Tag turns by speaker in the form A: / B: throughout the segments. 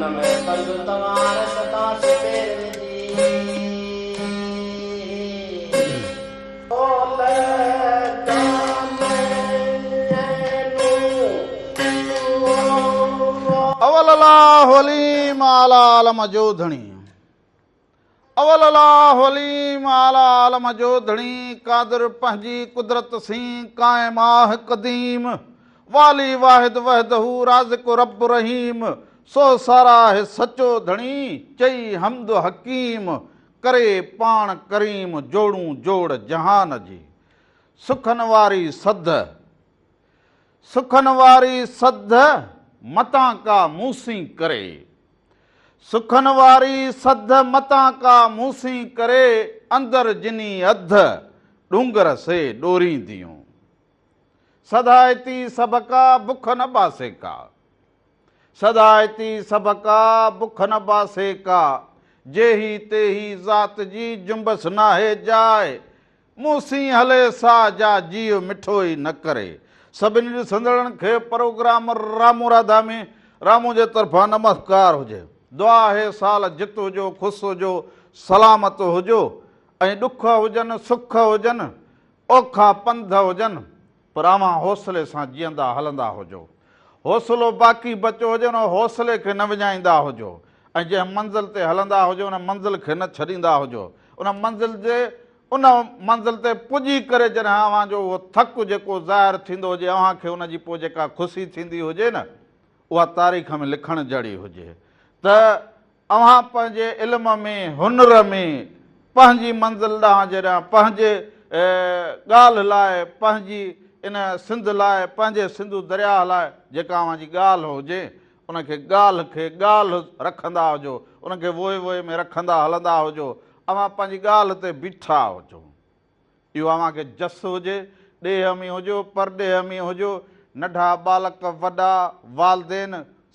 A: من ۾ پنڌ توهان سدا سپير وجهي.
B: اول الله عليم اعلي عالم جو ڌڻي اول الله عليم اعلي عالم جو ڌڻي قادر پنهنجي قدرت سين قائم آه قديم والي واحد وحده رازق رب رحيم سو ساراهه سچو ڌڻي چئي حمد حڪيم ڪري پاڻ ڪريم جوڙون جوڙ جهان جي سکن واري سڌ سکن واري سڌ متان ڪا مون سين ڪري سکن واري سڌ متان ڪا مون سين ڪري اندر جني اڌ ڏونگر سي ڏورينديون سڌائتي سڀڪا بک نه باسي ڪا سدائتي سڀڪا، بک نه باسي ڪا. جيهي تيهي ذات جي، جنبس ناهي جاء. مون سين هلي سا، جا جيء مٺو ئي نه ڪري. سڀني ڏسندڙن کي پروگرام رامو راڌا ۾ رامو جي طرفان نمسڪار هجي. دعا آهي سال جت هجو، خوش هجو، سلامت هجو ۽ ڏک هجن، سک هجن، اوکا پنڌ هجن، پر اوهان حوصلي سان جيئندا هلندا هجو. حوصلو باقي بچيو هجي ان حوصلي کي نه وڃائيندا هجو ۽ جنهن منزل تي هلندا هجو ان منزل کي نه ڇڏيندا هجو. ان منزل جي ان منزل تي پڄي ڪري جڏهن اوهان جو اهو ٿڪ جيڪو ظاهر ٿيندو هجي اوهان کي ان جي پوء جيڪا خوشي ٿيندي هجي نه اها تاريخ ۾ لکڻ جهڙي هجي ته اوهان پنهنجي علم ۾، هنر ۾، پنهنجي منزل ڏانهن جڏهن پنهنجي ڳالهه لاء، پنهنجي ان سنڌ لاء، پنهنجي سنڌو درياهه لاء جيڪا اوهان جي ڳالهه هجي، ان کي ڳالهه کي ڳالهه رکندا هجو، ان کي ووء ووء ۾ رکندا هلندا هجو، اوهان پنهنجي ڳالهه تي بيٺا هجو. اهو اوهان کي جس هجي، ڏيهه ۾ هجو، پرڏيهه ۾ هجو، ننڍا ٻالڪ، وڏا، والدين،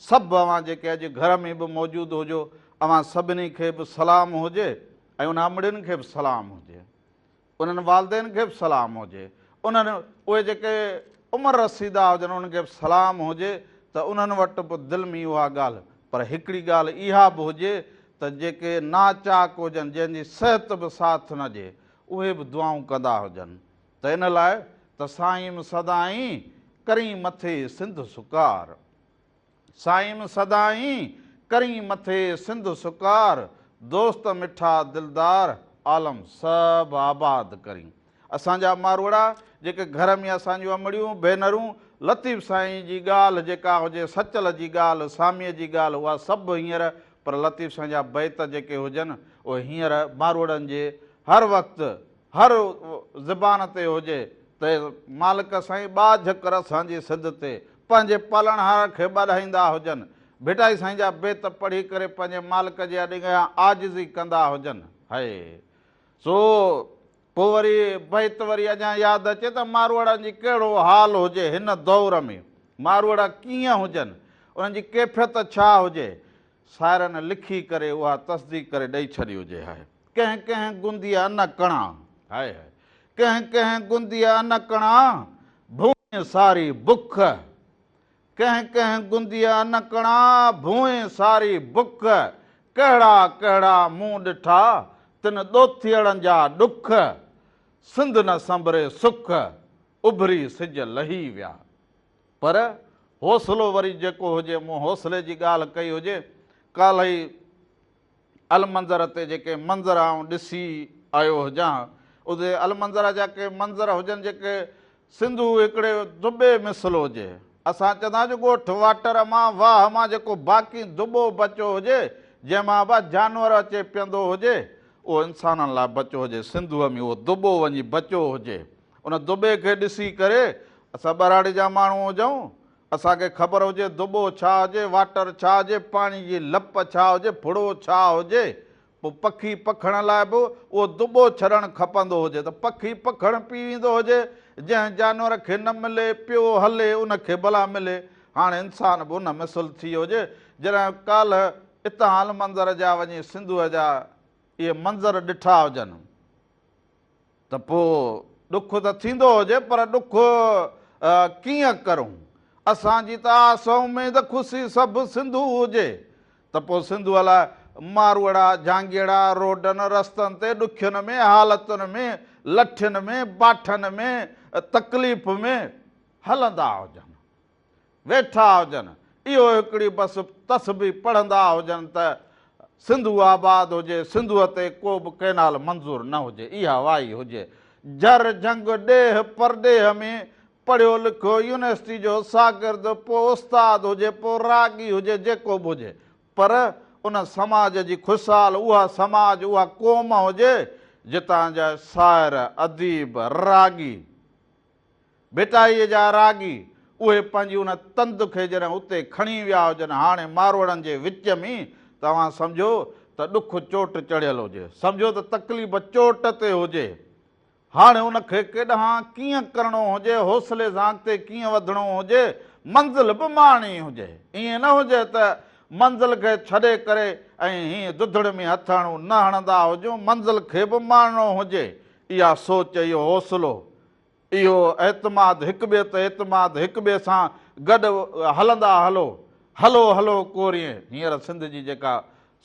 B: سڀ اوهان جيڪي اڄ گهر ۾ به موجود هجو، اوهان سڀني کي به سلام هجي ۽ انهن امڙين کي به سلام هجي، انهن والدين کي به سلام هجي، انهن اهي جيڪي عمر رسيده هجن انهن کي به سلام هجي ته انهن وٽ به دل ۾ اها ڳالهه پر هڪڙي ڳالهه اها به هجي ته جيڪي ناچاڪ هجن جنهن جي صحت به ساٿ نه ڏي اهي به دعائون ڪندا هجن ته ان لاء ته سائيم سدائين ڪرين مٿي سنڌ سڪار سائيم سدائين ڪرين مٿي سنڌ سڪار دوست مٺا دلدار عالم سڀ آباد ڪرين. اسان جا ماروئڙا جيڪي گهر ۾ اسان جون امڙيون ڀينرون لطيف سائين جي ڳالهه جيڪا هجي سچل جي ڳالهه ساميء جي ڳالهه اها سڀ هينئر پر لطيف سائين جا بيت جيڪي هجن اهي هينئر ماروئڙن جي هر وقت هر زبان تي هجي ته مالڪ سائين ٻاجهه ڪر اسان جي سنڌ تي پنهنجي پالڻهار کي ٻاڏائيندا هجن ڀٽائي سائين جا بيت پڙهي ڪري پنهنجي مالڪ جي اڳيان عاجزي ڪندا هجن هي سو پوء وري بيت وري اڃا ياد اچي ته ماروئڙن جي ڪهڙو حال هجي هن دور ۾ ماروئڙا ڪيئن هجن انهن جي ڪيفيت ڇا هجي سائرن لکي ڪري اها تصديق ڪري ڏئي ڇڏي هجي هاء ڪنهن ڪنهن گنديء ان ڪڻا هاء هاء ڪنهن ڪنهن گنديء ان ڪڻا ڀونء ساري بک ڪنهن ڪنهن گنديء ان ڪڻا ڀونء ساري بک ڪهڙا ڪهڙا مون ڏٺا تن ڏوٿيئڙن جا ڏک سنڌ نه سنڀري سک اڀري سج لهي ويا. پر حوصلو وري جيڪو هجي، مون حوصلي جي ڳالهه ڪئي هجي، ڪالهه ئي المنظر تي جيڪي منظر آئون ڏسي آيو هجان، اتي المنظر جا ڪي منظر هجن جيڪي سنڌو هڪڙي دٻي مثل هجي. اسان چوندا آهيون جو ڳوٺ واٽر مان، واهه مان جيڪو باقي دٻو بچو هجي، جنهن مان به جانور اچي پيئندو هجي، اهو انسانن لاء بچو هجي، سنڌوء ۾ اهو دٻو وڃي بچو هجي. ان دٻي کي ڏسي ڪري اسان ٻهراڙي جا ماڻهو هجون، اسان کي خبر هجي دٻو ڇا هجي، واٽر ڇا هجي، پاڻي جي لپ ڇا هجي، ڦڙو ڇا هجي، پوء پکي پکڻ لاء به اهو دٻو ڇڏڻ کپندو هجي ته پکي پکڻ پي ويندو هجي، جنهن جانور کي نه ملي پيو هلي ان کي ڀلا ملي، هاڻ انسان به ان مثل ٿي هجي، جڏهن ڪالهه اتان المنظر جا وڃي سنڌوء جا اهي منظر ڏٺا هجن. ته پوء ڏک ته ٿيندو هجي پر ڏک ڪيئن ڪرون؟ اسان جي ته آس اميد خوشي سڀ سنڌو هجي ته ته پوء سنڌوء لاء ماروئڙا، جهانگيئڙا روڊن رستن تي ڏکين ۾ حالتن ۾ لٺين ۾ باٺن ۾ تڪليف ۾ هلندا هجن، ويٺا هجن، اهو هڪڙي بس تسبيح پڙهندا هجن ته سنڌو آباد هجي، سنڌوء تي ڪو به ڪئنال منظور نه هجي، اها وائي هجي. جر جهنگ ڏيهه پرڏيهه ۾ پڙهيو لکيو يونيورسٽي جو شاگرد، پوء استاد هجي، پوء راڳي هجي، جيڪو به هجي، پر ان سماج جي خوشحال اها سماج، اها قوم هجي، جتان جا شاعر، اديب، راڳي، ڀٽائيء جا راڳي، اهي پنهنجي ان تند کي جڏهن اتي کڻي ويا هجن، هاڻي ماروئڙن جي وچ ۾، ته اوهان سمجهو ته ڏک چوٽ چڙهيل هجي، سمجهو ته تڪليف چوٽ تي هجي، هاڻي ان کي ڪيڏانهن ڪيئن ڪرڻو هجي، حوصلي سان اڳتي ڪيئن وڌڻو هجي، منزل به ماڻڻي هجي. ائين نه هجي ته منزل کي ڇڏي ڪري ۽ هيئن دڌڙ ۾ هٿ هڻون، نه هڻندا هجون، منزل کي به ماڻڻو هجي. اها سوچ، اهو حوصلو، اهو اعتماد، هڪ ٻئي تي اعتماد، هڪ ٻئي سان گڏ هلندا هلو، هلو هلو ڪوريئين، هينئر سنڌ جي جيڪا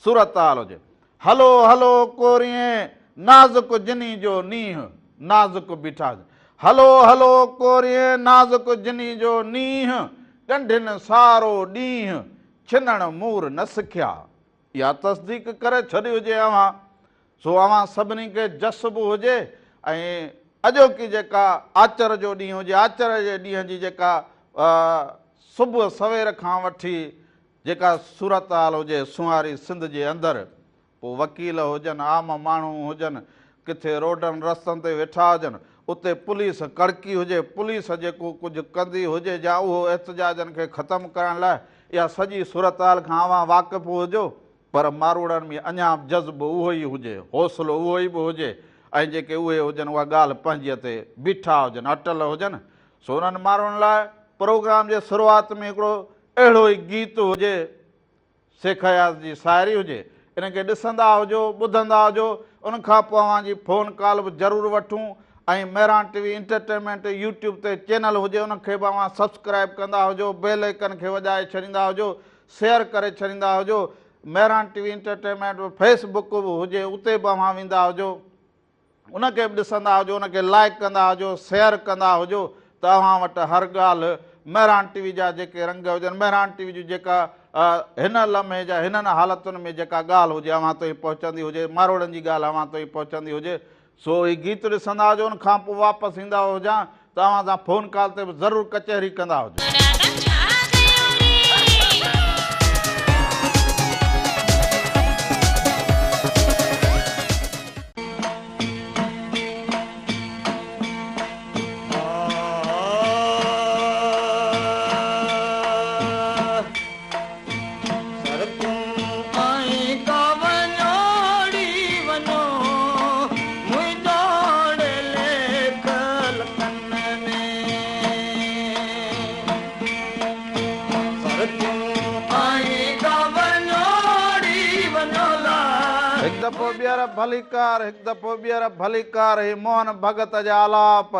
B: صورتحال هجي. هلو هلو ڪوريئين، نازڪ جني جو نينهن، نازڪ بيٺا هجن. هلو هلو ڪوريئين، نازڪ جني جو نينهن، ڳنڍين سارو ڏينهن، ڇنڻ مور نه سکيا. اها تصديق ڪري ڇڏي هجي اوهان، سو اوهان سڀني کي جس به هجي ۽ اڄوڪي جيڪا آچر جو ڏينهن هجي، آچر جي ڏينهن جي جيڪا صبح سوير کان وٺي جيڪا صورتحال هجي سونهاري سنڌ جي اندر، پوء وڪيل هجن، عام ماڻهو هجن، ڪٿي روڊن رستن تي ويٺا هجن، اتي پوليس ڪڙڪي هجي، پوليس جيڪو ڪجهه ڪندي هجي جا اهو احتجاجن کي ختم ڪرڻ لاء اها سڄي صورتحال کان اوهان واقف هجو، پر ماروئڙن ۾ اڃا به جذبو اهو ئي هجي، حوصلو اهو ئي به هجي ۽ جيڪي اهي هجن اها ڳالهه پنهنجيء تي بيٺا هجن، اٽل هجن، سو انهن ماروئڙن لاء پروگرام جي شروعات ۾ هڪڙو اهڙو ئي گيت هجي، شيخ اياز جي شاعري هجي، ان کي ڏسندا هجو، ٻڌندا هجو، ان کان پوء اوهان جي فون ڪال به ضرور وٺون ۽ Mehran T V entertainment YouTube تي چينل هجي ان کي به اوهان سبسڪرائب ڪندا هجو، بيل آئيڪن کي وڄائي ڇڏيندا هجو، شيئر ڪري ڇڏيندا هجو، Mehran T V entertainment Facebook به هجي اتي به اوهان ويندا هجو. ان کي به ڏسندا هجو، ان کي لائيڪ ڪندا هجو، شيئر ڪندا هجو ته اوهان وٽ هر ڳالهه مهراڻ ٽي وي جا جيڪي رنگ هجن، مهراڻ ٽي وي جون جيڪا هن لمحي جا هنن حالتن ۾ جيڪا ڳالهه هجي اوهان تائين پهچندي هجي، ماروئڙن جي ڳالهه اوهان تائين پهچندي هجي. سو هي گيت ڏسندا هجو ان کان پوء واپس ايندا هجان ته اوهان سان فون ڪال تي به ضرور ڪچهري ڪندا هجو. هڪ دفعو ٻيهر ڀليڪار، هڪ دفعو ٻيهر ڀليڪار، هي موهن ڀڳت جا آلاپ،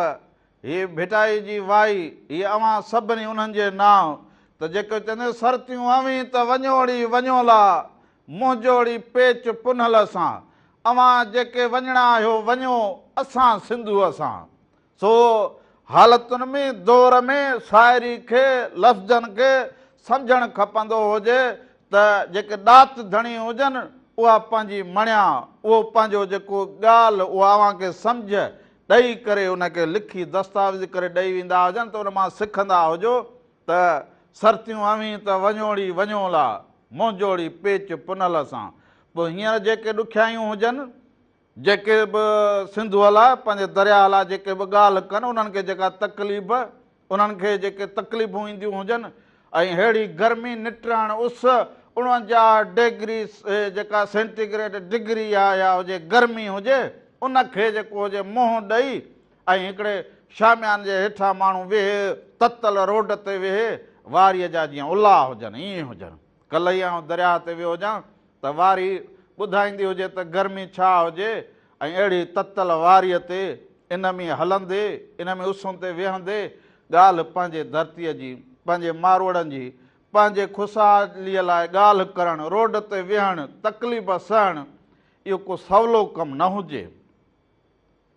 B: هي ڀٽائي جي وائي، هي اوهان سڀني انهن جي نانء ته جيڪو چونديون سرتيون اوهين ته وڃوڙي وڃولا، منهنجوڙي پيچ پنهل سان، اوهان جيڪي وڃڻا آهيو وڃو، اسان سنڌوء سان. سو حالتن ۾ دور ۾ شاعري کي، لفظن کي سمجهڻ کپندو هجي ته جيڪي ڏات ڌڻي هجن اها پنهنجي مڻيا، اهو پنهنجو جيڪو ڳالهه اها اوهان کي سمجهه ڏئي ڪري ان کي لکي دستاويز ڪري ڏئي ويندا هجن ته ان مان سکندا هجو ته سرتيون اوهين ته وڃوڙي وڃولا، منهنجوڙي پيچ پنهل سان. پوء هينئر جيڪي ڏکيائيون هجن، جيڪي به سنڌوء لاء، پنهنجي درياهه لاء جيڪي به ڳالهه ڪن، انهن کي جيڪا تڪليف، انهن کي جيڪي تڪليفون اينديون هجن ۽ ههڙي گرمي، نٽهڻ اس، 49 ڊگري جيڪا سينٽي گريڊ ڊگري آ يا هجي گرمي هجي، ان کي جيڪو هجي منهن ڏئي ۽ هڪڙي شاميان جي هيٺان ماڻهو ويهي، تتل روڊ تي ويهي، واريء جا جيئن الا هجن، ائين هجن. ڪلهه ئي آئون درياهه تي ويو هجان ته واري ٻڌائيندي هجي ته گرمي ڇا هجي ۽ اهڙي تتل واريء تي ان ۾ هلندي، ان ۾ اسن تي ويهندي، ڳالهه پنهنجي ڌرتيء جي، پنهنجي ماروئڙن جي، پنهنجي خوشحاليء لاء ڳالهه ڪرڻ، روڊ تي ويهڻ، تڪليف سهڻ، اهو ڪو سولو ڪم نه هجي.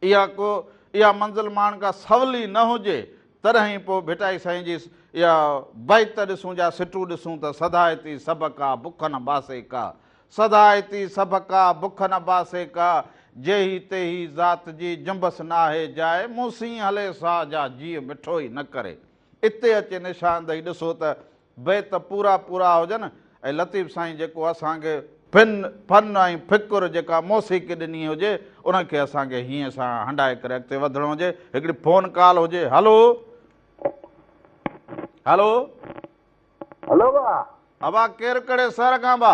B: اها ڪو اها منزل ماڻڻ ڪا سولي نه هجي، تڏهن ئي پوء ڀٽائي سائين جي اها بيت ڏسون جا سٽون ڏسون ته سڌائتي سڀ ڪا بک نه باسي ڪا، سڌائتي سڀ ڪا بک نه باسي ڪا، جيهي تيهي ذات جي جنبس ناهي جاء، مون سين هلي سا جا جيء مٺو ئي نه ڪري. اتي اچي نشاندهي ڏسو ته بيت پورا پورا هجن ۽ لطيف سائين جيڪو اسان کي فن فن ۽ فڪر جيڪا موسيقي ڏني هجي ان کي اسان کي هيئن سان هنڊائي ڪري اڳتي وڌڻو هجي. هڪڙي فون ڪال هجي. هلو هلو.
C: هلو با.
B: ابا ڪير ڪهڙي شهر کان با.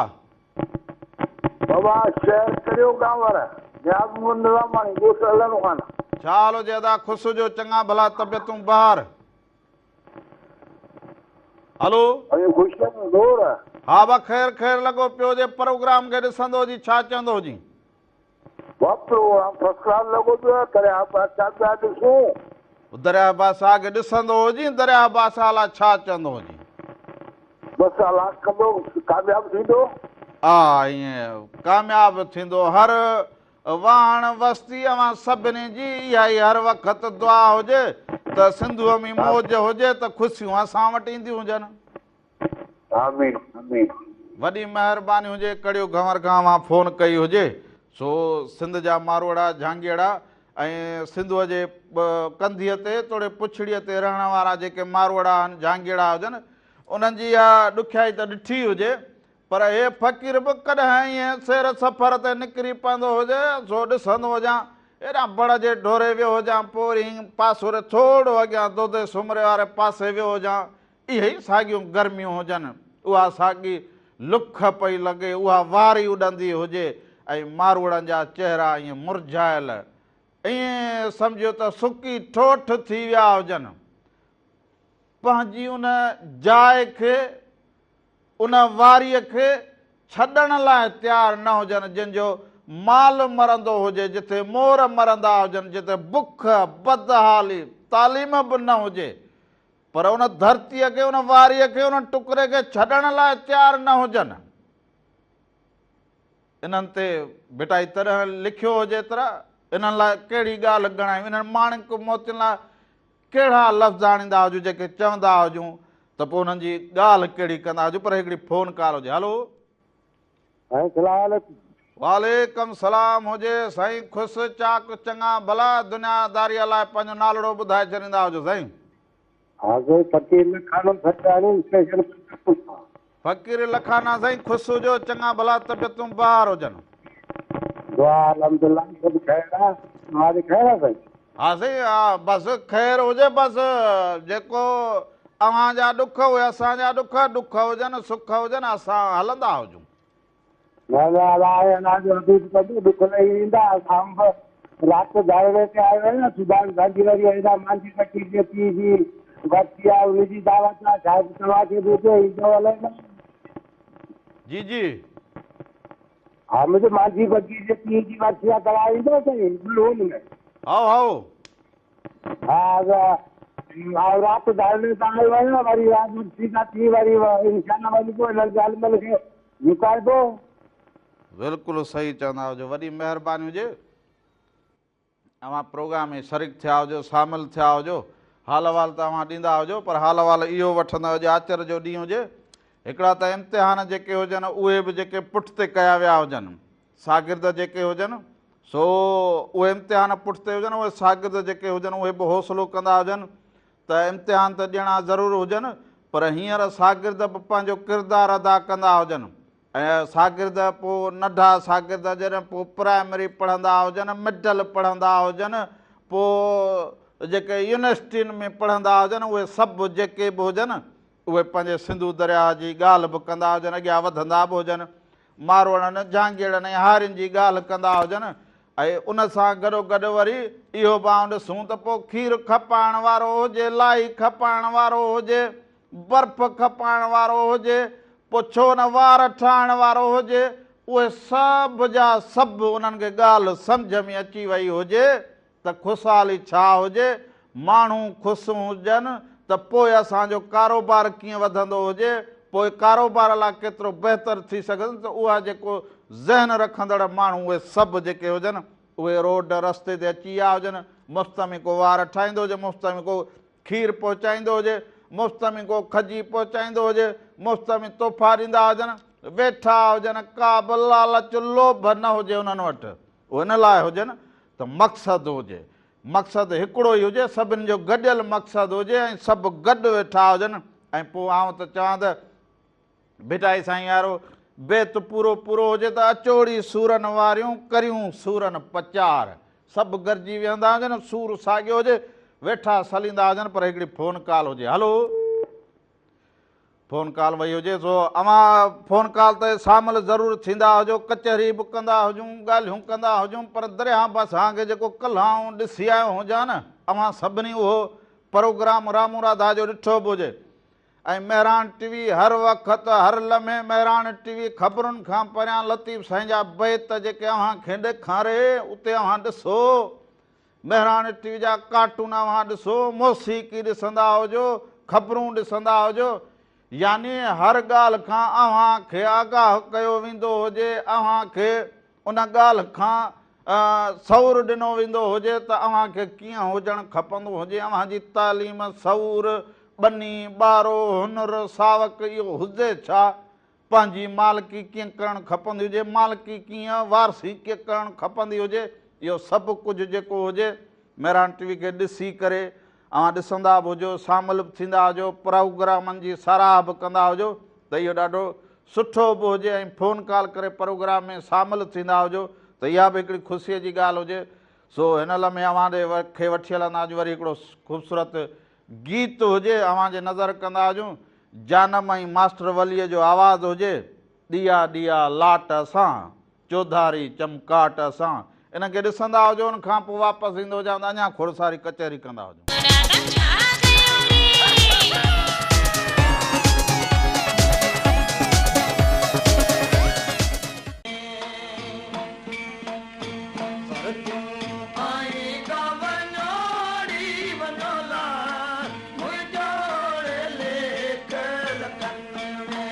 C: بابا شهر ڪڙيو گانور نياز محمد نظاماڻي ڳوٺ الهڏنو خان.
B: ڇا حال هجي ادا خوش هجو چڱا ڀلا طبيعتون بهار. هلو.
C: اوهين خوش آهيو زور.
B: ها با خير خير لڳو پيو هجي پروگرام کي ڏسندو هجين ڇا چوندو هجين.
C: با پروگرام فرسٽ ڪلاس لڳو پيو آهي درياهه بادشاهه پيا ڏسون.
B: درياهه بادشاهه کي ڏسندو هجين درياهه بادشاهه لاء ڇا چوندو هجين.
C: بس الله ڪندو ڪامياب ٿيندو.
B: آ ائين ڪامياب ٿيندو هر واهڻ وستي اوهان سڀني جي اها ئي هر وقت دعا هجي ته سنڌوء ۾ موج هجي ته خوشيون اسان وٽ اينديون هجن.
C: آمين آمين.
B: وڏي مهرباني هجي ڪڙيو گهنور کان اوهان فون ڪئي هجي سو سنڌ جا ماروئڙا جهانگيئڙا ۽ سنڌوء جي ڪنڌيء تي توڙي پڇڙيء تي رهڻ وارا جيڪي ماروئڙا آهن جهانگيئڙا هجن انهن جي اها ڏکيائي ته ڏٺي هجي پر هي فقير به ڪڏهن ائين سير سفر تي نڪري پوندو هجي، سو ڏسندو هجان، هيڏانهن بڙ جي ڍوري ويو هجان، پوء وري هن پاسوري ٿورو اڳيان دودي سومري واري پاسي ويو هجان، اهي ئي ساڳيون گرميون هجن، اها ساڳي لک پئي لڳي، اها واري اڏندي هجي ۽ ماروئڙن جا چهرا ائين مرجهايل، ائين سمجهيو ته سڪي ٺوٺ ٿي ويا هجن. پنهنجي ان جاء کي، ان واريء کي ڇڏڻ لاء تيار نه هجن، جن جو مال مرندو هجي، جتي مور مرندا هجن، جتي بک، بدحالي، تعليم به نه هجي، پر ان ڌرتيء کي، ان واريء کي، ان ٽڪري کي ڇڏڻ لاء تيار نه هجن. انهن تي ڀٽائي تڏهن لکيو هجي ته انهن لاء ڪهڙي ڳالهه ڳڻايون، انهن ماڻڪ موتين لاء ڪهڙا لفظ آڻيندا هجون جيڪي چوندا هجون ته پوء انهن جي ڳالهه ڪهڙي ڪندا هجون پر هڪڙي فون ڪال هجي هلو.
C: سائين سلام عليڪم.
B: وعليڪم سلام هجي سائين خوش چاڪ چڱا ڀلا دنيا داريء لاء پنهنجو نالڙو ٻڌائي ڇڏيندا هجو سائين.
C: ها سائين فقير لکانو سرڪاري اسٽيشن پرتاپور کان.
B: فقير لکانا سائين خوش هجو چڱا ڀلا طبيعتون بهار هجن.
C: دعا الحمدلله سڀ خير آ توهان جي خير آ سائين.
B: ها سائين ها بس خير هجي بس جيڪو اوهان جا ڏک اهي اسان جا ڏک ڏک هجن سک هجن اسان هلندا هجون.
C: نه نه الله آهي الله جو حبيب ڪندو ڏک لهي ويندا اسان به رات ڌرڻي تي آيو آهيان سڀاڻي سانجهي وري هيڏانهن مانجهي فقير جي پيء جي ورسي آهي ان جي دعوت آهي شايد توهان کي به هجي ايندو الائي نه.
B: جي جي.
C: ها منهنجي مانجهي فقير جي پيء جي ورسي آهي توهان ايندو سائين بلهول ۾.
B: هائو هائو.
C: ها آئون رات ڌرڻي تان آيو آهيان وري ورسي کان ٿي وري انشاء الله وڃبو هنن ظالمن کي جهڪائبو.
B: بلڪل صحيح چوندا هجو وڏي مهرباني هجي اوهان پروگرام ۾ شريڪ ٿيا هجو شامل ٿيا هجو حال احوال ته اوهان ڏيندا هجو پر حال احوال اهو وٺندا هجي آچر جو ڏينهن هجي هڪڙا ته امتحان جيڪي هجن اهي به جيڪي پٺتي ڪيا ويا هجن شاگرد جيڪي هجن سو اهي امتحان پٺتي هجن اهي شاگرد جيڪي هجن اهي به حوصلو ڪندا هجن ته امتحان ته ڏيڻا ضرور هجن پر هينئر شاگرد به پنهنجو ڪردار ادا ڪندا هجن ۽ شاگرد پوء ننڍا شاگرد جڏهن پوء پرائمري پڙهندا هجن مڊل پڙهندا هجن پوء جيڪي يونيورسٽين ۾ پڙهندا هجن اهي سڀ جيڪي به هجن اهي پنهنجي سنڌو درياهه جي ڳالهه به ڪندا هجن، اڳيان وڌندا به هجن، ماروئڙن، جهانگيئڙن ۽ هارين جي ڳالهه ڪندا هجن ۽ ان سان گڏوگڏ وري اهو به آئون ڏسون ته پوء کير کپائڻ وارو هجي، لائي کپائڻ وارو هجي، برف کپائڻ وارو هجي، پوء ڇو نه وار ٺاهڻ وارو هجي، اهي سڀ جا سڀ انهن کي ڳالهه سمجهه ۾ اچي وئي هجي ته خوشحالي ڇا هجي، ماڻهو خوش هجن ته پوء اسان جو ڪاروبار ڪيئن وڌندو هجي، پوء ڪاروبار لاء ڪيترو بهتر ٿي سگهندو ته اها جيڪو ذهن رکندڙ ماڻهو اهي سڀ جيڪي هجن اهي روڊ رستي تي اچي ويا هجن، مفت ۾ ڪو وار ٺاهيندو هجي، مفت ۾ ڪو کير پهچائيندو هجي، مفت ۾ ڪو کجي پهچائيندو هجي، مفت ۾ تحفا ڏيندا هجن، ويٺا هجن، ڪا به لالچ لوڀ نه هجي انهن وٽ، اهي ان لاء هجن ته مقصد هجي، مقصد هڪڙو ئي هجي، سڀني جو گڏيل مقصد هجي ۽ سڀ گڏ ويٺا هجن ۽ پوء آئون ته چوان ته ڀٽائي سائين وارو بيت پورو پورو هجي ته اچوڙي سورن واريون ڪريون سورن پچار. سڀ گڏجي ويهندا هجن، سور ساڳيو هجي، ويٺا سليندا هجن پر هڪڙي فون ڪال هجي. هلو فون ڪال وئي هجي سو اوهان فون ڪال تي شامل ضرور ٿيندا هجو، ڪچهري به ڪندا هجون، ڳالهيون ڪندا هجون پر درياهه باسان کي جيڪو ڪلهه آئون ڏسي آيو هجان نه اوهان سڀني اهو پروگرام رامو راڌا جو ڏٺو به هجي. ۽ مهراڻ ٽي وي هر وقت هر لمحي مهراڻ ٽي وي خبرن کان پريان لطيف سائين جا بيت جيڪي اوهان کي ڏيکاري اتي اوهان ڏسو مهراڻ ٽي وي جا ڪارٽون اوهان ڏسو موسيقي ڏسندا هجو خبرون ڏسندا هجو يعني هر ڳالهه کان اوهان کي آگاهه ڪيو ويندو هجي اوهان کي ان ڳالهه کان شعور ڏنو ويندو هجي ته اوهان کي ڪيئن هجڻ کپندو هجي، اوهان جي تعليم، شعور، ٻني، ٻارو، هنر، ساوڪ اهو هجي ڇا؟ پنهنجي مالڪي ڪيئن ڪرڻ کپندي هجي، مالڪي ڪيئن، وارثي ڪيئن ڪرڻ کپندي هجي، اهو سڀ ڪجهه جيڪو هجي مهراڻ ٽي وي کي ڏسي ڪري اوهان ڏسندا به هجو، شامل به ٿيندا هجو، پروگرامن جي ساراهه به ڪندا هجو ته اهو ڏاڍو سٺو به هجي ۽ فون ڪال ڪري پروگرام ۾ شامل ٿيندا هجو ته اها به هڪڙي خوشيء جي ڳالهه هجي. سو هن لمحي اوهان ڏي کي وٺي هلندا هجون وري هڪڙو خوبصورت گيت هجي اوهان جي نظر ڪندا هجون جانم ۽ ماسٽر وليء جو آواز هجي ڏيئا ڏيئا لاٽ اسان چوڌاري چمڪاٽ اسان ان کي ڏسندا هجو ان کان پوء واپس ايندو هجان ته اڃا کوڙ ساري ڪچهري ڪندا هجون.
D: مرادا ڇا ڪيو ري.
A: سرتيون آئين ڪا وڃوڙي وڃولا منهنجو ڙي ليک لکن ۾.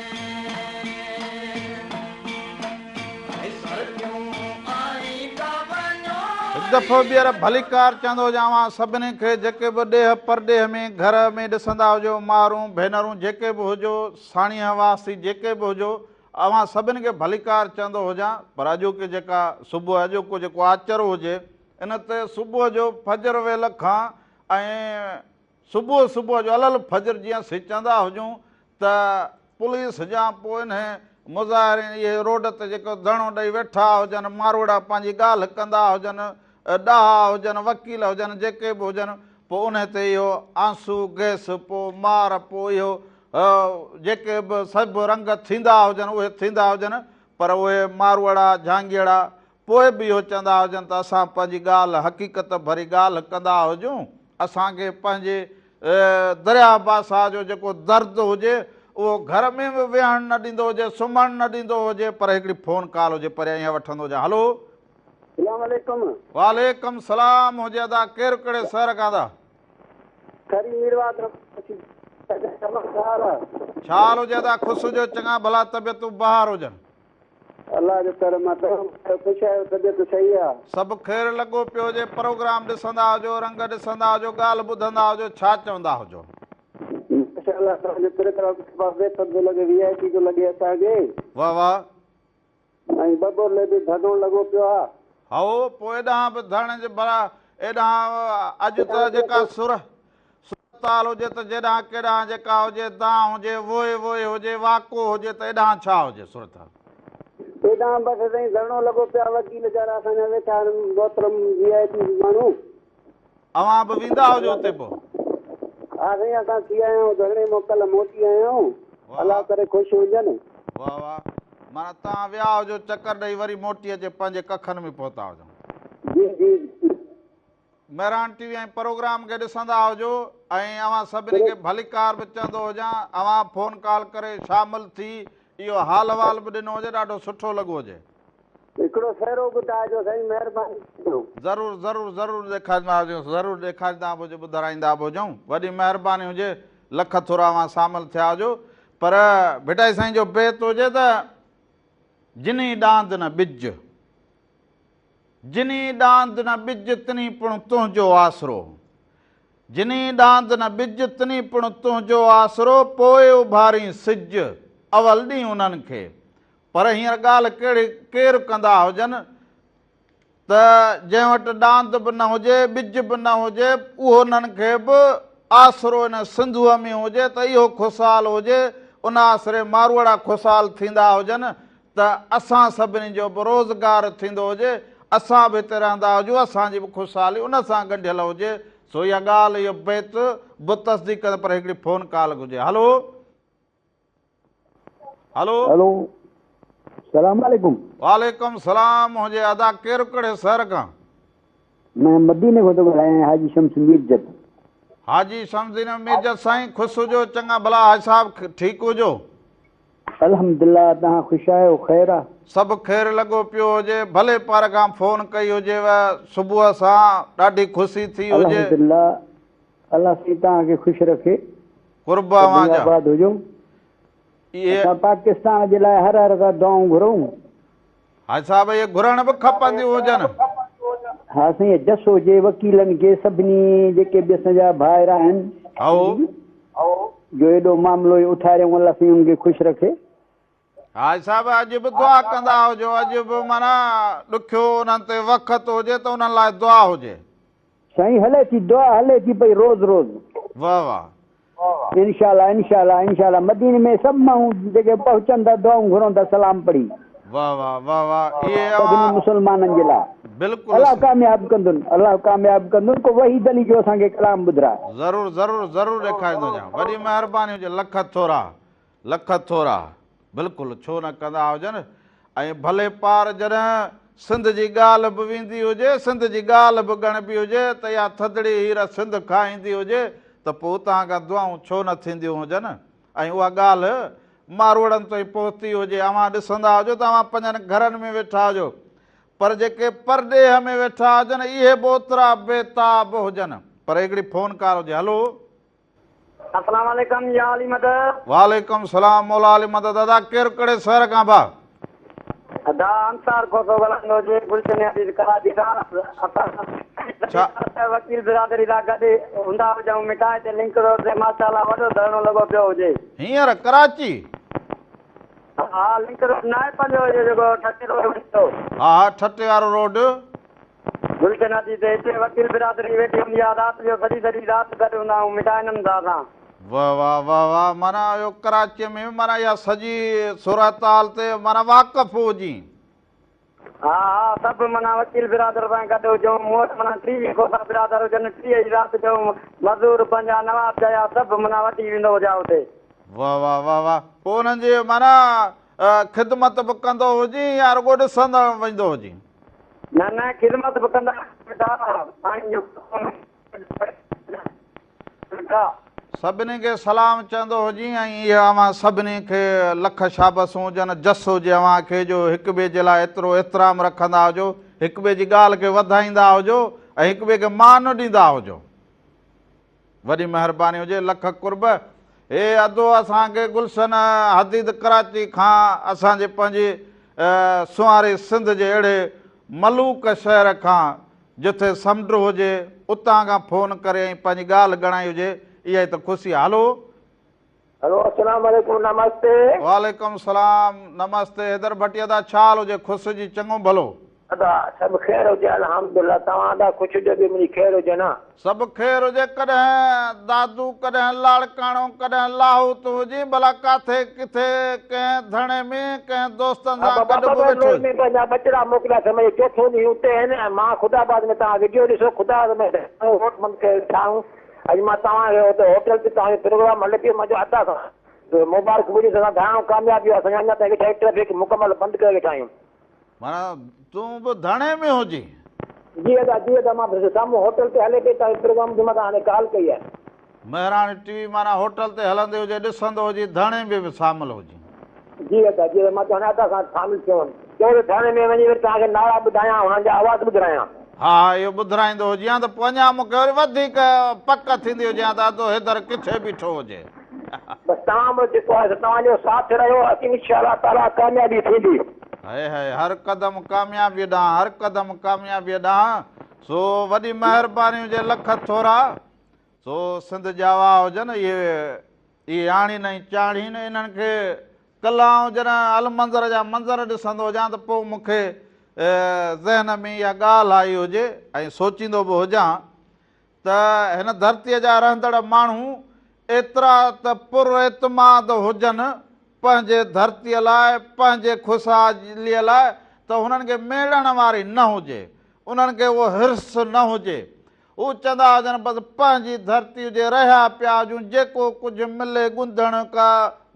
B: هڪ دفعو ٻيهر ڀليڪار چوندو هجان اوهان سڀني کي جيڪي به ڏيهه پرڏيهه ۾ گهر ۾ ڏسندا هجو مارون ڀينرون جيڪي به هجو ساڻيهه واسي جيڪي به هجو اوهان سڀني کي ڀليڪار چوندو هجان پر اڄوڪي جيڪا صبح اڄوڪو جيڪو آچر هجي ان تي صبح جو فجر ويل کان ۽ صبح صبح جو الل فجر جيئن سچندا هجون ته پوليس جا پوء انهي مظاهرين اهي روڊ تي جيڪو ڌرڻو ڏئي ويٺا هجن، ماروئڙا پنهنجي ڳالهه ڪندا هجن، ڏاها هجن، وڪيل هجن، جيڪي به هجن، پوء انهي تي اهو آنسو گئس، پوء مار، پوء اهو جيڪي به سڀ رنگ ٿيندا هجن اهي ٿيندا هجن، پر اهي ماروئڙا، جهانگيئڙا پوء به اهو چوندا هجن ته اسان پنهنجي ڳالهه حقيقت ڀري ڳالهه ڪندا هجون، اسان کي پنهنجي درياهه بادشاهه جو جيڪو درد هجي اهو گهر ۾ به ويهڻ نه ڏيندو هجي، سمهڻ نه ڏيندو هجي، پر هڪڙي فون ڪال هجي پريان اها وٺندو هجان. هلو.
C: سلام عليڪم.
B: وعليڪم سلام هجي ادا ڪير ڪهڙي شهر کان ادا؟
C: ٺري ميرواهه طرف
B: ڇا حال هجي ادا خوش هجو چڱا ڀلا طبيعتون بهار هجن.
C: الله جو ڪرم آ توهان ٻڌايو خوش آهيو طبيعت صحيح آ.
B: سڀ خير لڳو پيو هجي پروگرام ڏسندا هجو رنگ ڏسندا هجو ڳالهه ٻڌندا هجو ڇا چوندا هجو.
C: ماشاءالله توهان جو پروگرام صفا بيحد ٿو لڳي وي آء پي ٿو لڳي اسان کي.
B: واه واه.
C: ۽ ٻٻرلي به ڌرڻو لڳو پيو آ.
B: هائو پوء ايڏانهن به ڌرڻي جي ڀلا ايڏانهن اڄ ته جيڪا سر صورتحال هجي ته جيڏانهن ڪيڏانهن جيڪا هجي، دانهن هجي، ووء ووء هجي، واڪو هجي ته ايڏانهن ڇا هجي صورتحال؟
C: ايڏانهن بس سائين ڌرڻو لڳو پيو آهي، وڪيل ويچارا اسان جا ويٺا آهن، محترم وي آء پي ماڻهو.
B: اوهان به ويندا هجو اتي پوء؟
C: ها سائين اسان ٿي آيا آهيون ڌرڻي مان ڪلهه موٽي آيا آهيون، الله ڪري خوش هجن.
B: واه واه معنيٰ توهان ويا هجو چڪر ڏئي وري موٽي اچي پنهنجي ڪکن ۾ پهتا هجو.
C: جي جي جي.
B: مهراڻ ٽي وي ۽ پروگرام کي ڏسندا هجو ۽ اوهان سڀني کي ڀليڪار به چوندو هجان اوهان فون ڪال ڪري شامل ٿي اهو حال احوال به ڏنو هجي ڏاڍو سٺو لڳو هجي.
C: هڪڙو سهرو ٻڌائجو سائين مهرباني ڪجو.
B: ضرور ضرور ضرور ڏيکاريندا هجون ضرور ڏيکاريندا به هجون ٻڌرائيندا به هجون وڏي مهرباني هجي لک ٿورا اوهان شامل ٿيا هجو. پر ڀٽائي سائين جو بيت هجي ته جني ڏاند نه ٻج، جني ڏاند نه ٻج تني پڻ تنهنجو آسرو، جني ڏاند نه ٻج تني پڻ تنهنجو آسرو، پوء اڀارين سج، اول ڏينهن انهن کي. پر هينئر ڳالهه ڪهڙي ڪير ڪندا هجن ته جنهن وٽ ڏاند به نه هجي، ٻج به نه هجي، اهو انهن کي به آسرو ان سنڌوء ۾ هجي ته اهو خوشحال هجي، ان آسري ماروئڙا خوشحال ٿيندا هجن ته اسان سڀني جو به روزگار ٿيندو هجي، اسان به هتي رهندا هجون، اسان جي به خوشحالي ان سان ڳنڍيل هجي، سو اها ڳالهه، اهو بيت به تصديق ڪندو، پر هڪڙي فون ڪال گهرجي. هلو. هلو.
C: هلو سلام عليڪم.
B: وعليڪم سلام هجي ادا ڪير ڪهڙي شهر کان.
C: مان مديني کان ٿو ڳالهايان حاجي شمس ميرجت.
B: حاجي شمس الدين ميرجت سائين خوش هجو چڱا ڀلا حاجي صاحب ٺيڪ هجو.
C: الحمدلله توهان خوش آهيو خير آ.
B: سڀ خير لڳو پيو هجي ڀلي پار کان فون ڪئي هجيو صبح سان ڏاڍي خوشي ٿي هجي.
C: الحمدلله الله سائين توهان کي خوش رکي.
B: قرب اوهان
C: سڀئي
B: جا.
C: آباد هجو.
B: اهي.
C: اسان پاڪستان جي لاء هر هر کان دعائون گهرون.
B: حاجي صاحب اهي گهرڻ به کپنديون هجن.
C: ها سائين جس هجي وڪيلن کي سڀني جيڪي به اسان جا ڀائر آهن
B: هائو.
C: جو ايڏو معاملو اٿاريائون الله سائين انهن کي خوش رکي.
B: حاجي صاحب اڄ به دعا ڪندا هجو اڄ به معنيٰ ڏکيو انهن تي وقت هجي ته انهن لاء دعا هجي.
C: سائين هلي ٿي دعا هلي ٿي پئي روز روز.
B: واه واه.
C: انشاء الله انشاء الله انشاء الله مديني ۾ سڀ ماڻهو جيڪي پهچن ٿا دعائون گهرون ٿا سلام پڙهي.
B: واه واه واه واه اهي
C: سڀني
B: اوهان
C: مسلمانن جي لاء
B: بلڪل
C: الله ڪامياب ڪندن الله ڪامياب ڪندن ڪو وحيد علي جو اسان کي ڪلام ٻڌراء.
B: ضرور ضرور ضرور ڏيکاريندو هجان وڏي مهرباني هجي لک ٿورا. لک ٿورا. بلڪل ڇو نه ڪندا هجن ۽ ڀلي پار جڏهن سنڌ جي ڳالهه به ويندي هجي، سنڌ جي ڳالهه به ڳڻبي هجي ته اها ٿڌڙي هير سنڌ کائيندي هجي ته پوء اتان کان دعائون ڇو نه ٿينديون هجن ۽ اها ڳالهه ماروئڙن تائين پهتي هجي. اوهان ڏسندا هجو ته اوهان پنهنجن گهرن ۾ ويٺا هجو پر جيڪي پرڏيهه ۾ ويٺا هجن اهي به اوترا بي تاب هجن. پر هڪڙي فون ڪال هجي. هلو.
E: السلام عليڪم يا علي مدد.
B: وعليڪم السلام مولا علي مدد ادا ڪير ڪهڙي شهر کان ڀا.
E: ادا انصار کوسو ڳالهائيندو هجي گلشن عزيز ڪراچي کان اسان
B: ڇا.
E: وڪيل برادري سان گڏ هوندا هجون مٺائي تي لنڪ روڊ تي ماشاءالله وڏو ڌرڻو لڳو پيو هجي.
B: هينئر ڪراچي.
E: ها لنڪ روڊ ناهي پنهنجو اهو جيڪو ٺٽي روڊ وڃي ٿو.
B: ها ها ٺٽي وارو روڊ.
E: گلشن عزيز تي هتي وڪيل برادري ويٺي هوندي آ رات جو سڄي سڄي رات گڏ هوندا آهيون مٺاين سان اسان.
B: واه واه واه واه معنيٰ اهو ڪراچيء ۾ به معنيٰ اها سڄي صورتحال تي معنيٰ واقف هجين.
E: ها ها سڀ معنيٰ وڪيل برادر سان گڏ هجون مون وٽ معنيٰ 30 کوسا برادر هجن 30 ئي رات جو مزور پنهنجا نواب چيا سڀ معنيٰ وٺي ويندو هجان اتي.
B: واه واه واه واه پوء انهن جي معنيٰ خدمت به ڪندو هجين يا رڳو ڏسندو ويندو هجين.
E: نه نه خدمت به ڪندا مٺا پاڻي جو مٺا.
B: سڀني کي سلام چوندو هجين ۽ اهي اوهان سڀني کي لک شابسون هجن جس هجي اوهان کي جو هڪ ٻئي جي لاء ايترو احترام رکندا هجو هڪ ٻئي جي ڳالهه کي وڌائيندا هجو ۽ هڪ ٻئي کي مان ڏيندا هجو. وڏي مهرباني هجي لک قرب. هي ادو اسان کي گلشن حديد ڪراچي کان اسان جي پنهنجي سونهاري سنڌ جي اهڙي ملوڪ شهر کان جٿي سمنڊ هجي اتان کان فون ڪري ۽ پنهنجي ڳالهه ڳڻائي هجي اها ئي ته خوشي آهي هلو.
C: هلو السلام عليڪم نمستي.
B: وعليڪم السلام نمستي حيدر ڀٽي ادا ڇا حال هجي خوش هجي چڱو ڀلو.
C: ادا سڀ خير هجي الحمدالله توهان ادا خوش هجو ٻي منهنجي خير هجي نه.
B: سڀ خير هجي ڪڏهن دادو ڪڏهن لاڙڪاڻو ڪڏهن لاهوت هجين ڀلا ڪاٿي ڪٿي ڪنهن ڌڻي ۾ ڪنهن دوستن
C: ها
B: سان
C: بابا
B: گڏ به
C: بابا
B: ويٺو
C: لوئي
B: هجين.
C: ۾ پنهنجا ٻچڙا موڪليا اٿم اهي چوٿون ڏينهن اتي آهن ۽ مان خدا آباد ۾ توهان وڊيو ڏسو خدا آباد ۾ ڌرڻو روڊ بند ڪري ويٺا آهيون اڄ مان توهان کي اتي هوٽل تي توهان جو پروگرام هلي پيو مان چيو ادا سان مبارڪ ٻڌي ته اسان ڌرڻو ڪامياب ويو اسان اڃا تائين ويٺا آهيون ٽريفڪ مڪمل بند ڪري ويٺا آهيون.
B: معنيٰ تون به ڌرڻي ۾ هجين.
C: جي ادا جي ادا مان سامهون هوٽل تي هلي پئي توهان جو پروگرام ٻڌي مان هاڻي ڪال ڪئي آهي.
B: مهراڻ ٽي وي معنيٰ هوٽل تي هلندي هجي ڏسندو هجي ڌرڻي ۾ به شامل هجين.
C: جي ادا جي ادا مان ته هاڻي ادا سان شامل ٿيو هئم چيو ته ڌرڻي ۾ وڃي وري توهان کي نعرا ٻڌايان هنن جا آواز ٻڌرايان.
B: ها ها اهو ٻڌرائيندو هجين ها ته پوء اڃا مون کي وري وڌيڪ پڪ ٿيندي هجي ها ته ادو حيدر ڪٿي بيٺو هجي.
F: بس توهان به جيڪو آهي سو توهان جو ساٿ رهيو اسين انشاء الله تعاليٰ ڪاميابي ٿيندي.
B: هائي هائي هر قدم ڪاميابيء ڏانهن هر قدم ڪاميابيء ڏانهن سو وڏي مهرباني هجي لک ٿورا سو سنڌ ڄاوا هجن اهي اهي آڻين ۽ چاڙهين انهن کي ڪلهه آئون جڏهن المنظر جا منظر ڏسندو هجان ته پوء مون کي ذهن ۾ اها ڳالهه آئي هجي ۽ سوچيندو به هجان ته هن ڌرتيء جا رهندڙ ماڻهو ايترا ته پر اعتماد هجن پنهنجي ڌرتيء لاء، پنهنجي خوشحاليء لاء ته هنن کي ميڙڻ واري نه هجي، انهن کي اهو حرص نه هجي. هو چوندا هجن بس پنهنجي ڌرتي هجي، رهيا پيا هجون، جيڪو ڪجهه ملي ڳنڌڻ ڪا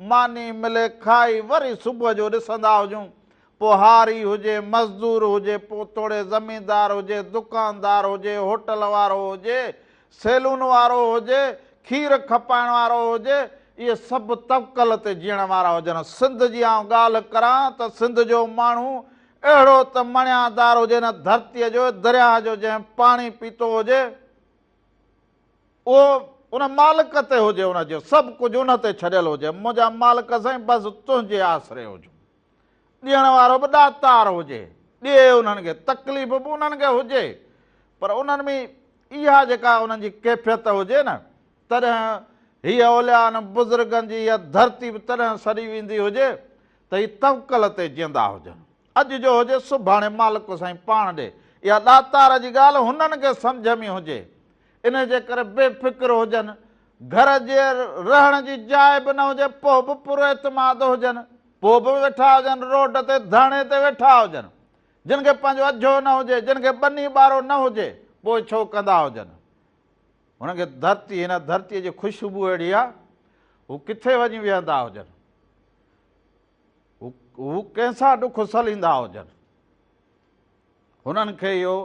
B: ماني ملي کائي وري صبح جو ڏسندا هجون. پوء هاري هجي، مزدور هجي، پوء توڙي زميندار هجي، دڪاندار هجي، هوٽل وارو هجي، سيلون وارو هجي، کير کپائڻ وارو هجي، اهي سڀ توڪل تي جيئڻ وارا هجن. سنڌ جي آئون ڳالهه ڪران ته سنڌ جو ماڻهو اهڙو ته مڻيادار هجي نه ڌرتيء جو، درياهه جو جنهن پاڻي پيتو هجي، اهو ان مالڪ تي هجي، ان جو سڀ ڪجهه ان تي ڇڏيل هجي، منهنجا مالڪ سائين بس تنهنجي آسري هجون. ڏيڻ وارو به ڏاتار هجي، ڏئي انهن کي، تڪليف به انهن کي هجي، پر انهن ۾ اها جيڪا انهن جي ڪيفيت هجي نه، تڏهن هيء اوليائن بزرگن جي اها ڌرتي به تڏهن سڏي ويندي هجي ته هي توڪل تي جيئندا هجن. اڄ جو هجي سڀاڻي مالڪ سائين پاڻ ڏي. اها ڏاتار جي ڳالهه هنن کي سمجهه ۾ هجي. انهيء جي ڪري بي فڪر هجن. گهر جي رهڻ جي جاء به نه هجي پوء به پر اعتماد هجن. پوء به ويٺا هجن روڊ تي ڌرڻي تي ويٺا هجن. جن کي پنهنجو اجهو نه هجي، جن کي ٻني ٻارو نه هجي، پوء ڇو ڪندا هجن. هنن کي ڌرتي، هن ڌرتيء جي خوشبو اهڙي آ، هو ڪٿي وڃي ويهندا هجن. هو ڪنهن سان ڏک سليندا هجن. هنن کي اهو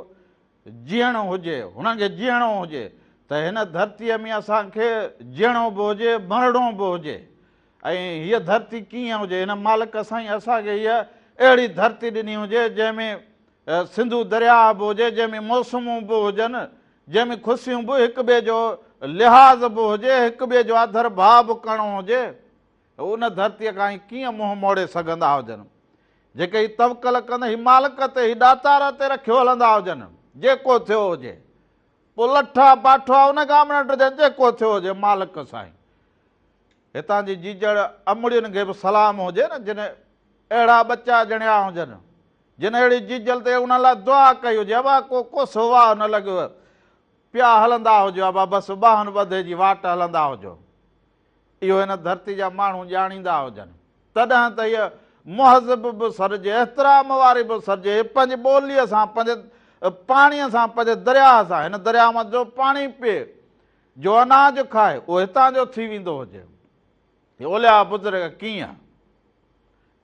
B: جيئڻو هجي، هنن کي جيئڻو هجي ته هن ڌرتيء ۾ اسان کي جيئڻو به هجي، مرڻو به هجي ۽ هيء ڌرتي ڪيئن هجي، هن مالڪ سائين اسان کي هيء اهڙي ڌرتي ڏني هجي، جنهن ۾ سنڌو درياهه به هجي، جنهن ۾ موسمون به هجن، جنهن ۾ خوشيون به، هڪ ٻئي جو لحاظ به هجي، هڪ ٻئي جو آڌر ڀاء به ڪرڻو هجي. ان ڌرتيء کان هي ڪيئن منهن موڙي سگهندا هجن؟ جيڪي هي توڪل ڪن، هي مالڪ تي، هي ڏاتار تي رکيو هلندا هجن، جيڪو ٿيو هجي. پوء لٺا باٺا ان کان به نه ڊڄن، جيڪو ٿيو هجي مالڪ سائين. هتان جي جيجڙ امڙين کي به سلام هجي نه، جن اهڙا ٻچا ڄڻيا هجن، جن اهڙي جيجل تي انهن لاء دعا ڪئي هجي، ابا ڪو ڪوسو واهه نه لڳيو، پيا هلندا هجو ابا بس ٻانهن ٻڌي جي واٽ هلندا هجو. اهو هن ڌرتي جا ماڻهو ڄاڻيندا هجن، تڏهن ته هيء مهذب به سڏجي، احترام واري به سڏجي. هيء پنهنجي ٻوليء سان، پنهنجي پاڻيء سان، پنهنجي درياهه سان، هن درياهه مان جو پاڻي پيئي، جو اناج کائي، اهو هتان جو ٿي ويندو هجي. هي اولياء بزرگ ڪيئن؟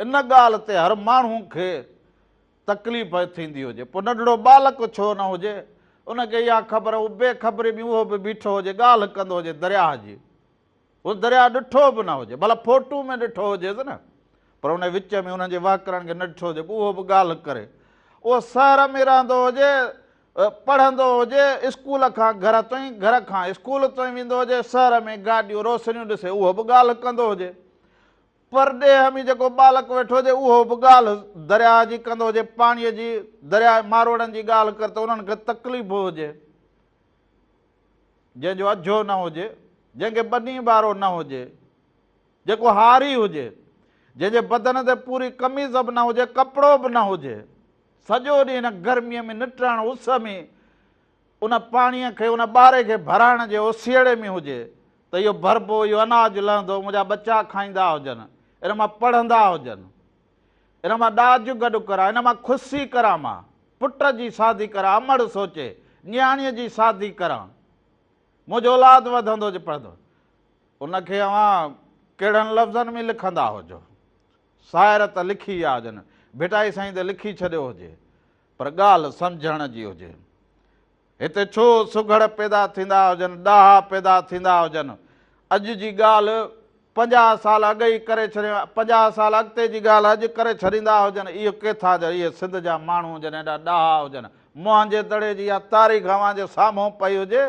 B: ان ڳالهه تي هر ماڻهو کي تڪليف ٿيندي هجي، پوء ننڍڙو ٻالڪ ڇو نه هجي، ان کي اها خبر، هو بي خبري ۾ اهو به بيٺو هجي، ڳالهه ڪندو هجي درياهه جي، هو درياهه ڏٺو به نه هجي، ڀلا فوٽو ۾ ڏٺو هجيس نه، پر ان وچ ۾ انهن جي وهڪرن کي نه ڏٺو هجي، پوء اهو به ڳالهه ڪري. اهو شهر ۾ رهندو هجي، پڙهندو هجي، اسڪول کان گهر تائين، گهر کان اسڪول تائين ويندو هجي، شهر ۾ گاڏيون روشنيون ڏسي اهو به ڳالهه ڪندو هجي. پرڏيهه ۾ جيڪو ٻالڪ ويٺو هجي اهو به ڳالهه درياهه جي ڪندو هجي، پاڻيء جي، درياهه ماروئڙن جي ڳالهه ڪر ته انهن کي تڪليف هجي، جنهن جو اجهو نه هجي، جنهن کي ٻني ٻارو نه هجي، جيڪو هاري هجي، جنهن جي بدن تي پوري قميص به نه هجي، ڪپڙو به نه هجي، سڄو ڏينهن هن گرميء ۾ نٽهڻ اس ۾ ان پاڻيء کي، ان ٻاري کي ڀرائڻ جي اوسيئڙي ۾ هجي ته اهو ڀربو، اهو اناج لهندو، منهنجا ٻچا کائيندا هجن، ان مان پڙهندا هجن، ان مان ڏاج گڏ ڪران، ان مان خوشي ڪران مان، پٽ جي شادي ڪران، امڙ سوچي، نياڻيء جي شادي ڪران، منهنجو اولاد وڌندو هجي، پڙهندو. ان کي اوهان ڪهڙن لفظن ۾ لکندا هجو؟ شاعر ته لکي ويا هجن، ڀٽائي سائين ته لکي ڇڏيو هجي، پر ڳالهه سمجهڻ جي هجي. هتي ڇو سگهڙ پيدا ٿيندا هجن، ڏاها پيدا ٿيندا هجن. اڄ جي ڳالهه 50 سال اڳ ئي ڪري ڇڏي، 50 سال اڳتي جي ڳالهه اڄ ڪري ڇڏيندا هجن. اهي ڪيٿان جا، اهي سنڌ جا ماڻهو هجن، ايڏا ڏاها هجن. موهن جي دڙي جي اها تاريخ اوهان جي سامهون پئي هجي.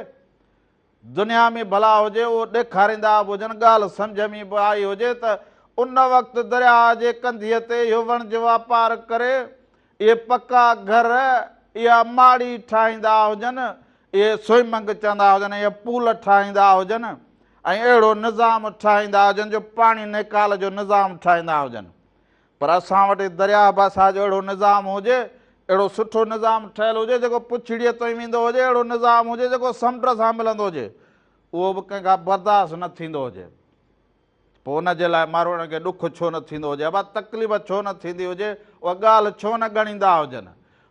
B: دنيا ۾ ڀلا هجي اهو ڏيکاريندا به هجن، ڳالهه سمجهه ۾ به آئي هجي ته ان وقت درياهه جي ڪنڌيء تي اهو وڻج واپار ڪري، اهي پڪا گهر، اها ماڙي ٺاهيندا هجن، اهي سوئمنگ چوندا هجن، اهي پول ٺاهيندا هجن ۽ اهڙو نظام ٺاهيندا هجن جو پاڻي نيڪال جو نظام ٺاهيندا هجن. پر اسان وٽ درياهه بادشاهه جو اهڙو نظام هجي، اهڙو سٺو نظام ٺهيل هجي جيڪو پڇڙيء تائين ويندو هجي، اهڙو نظام هجي جيڪو سمنڊ سان ملندو هجي، اهو به ڪنهن کان برداشت نه ٿيندو هجي. پوء ان جي لاء ماروئڙن کي ڏک ڇو نه ٿيندو هجي؟ ابا تڪليف ڇو نه ٿيندي هجي؟ اها ڳالهه ڇو نه ڳڻيندا هجن؟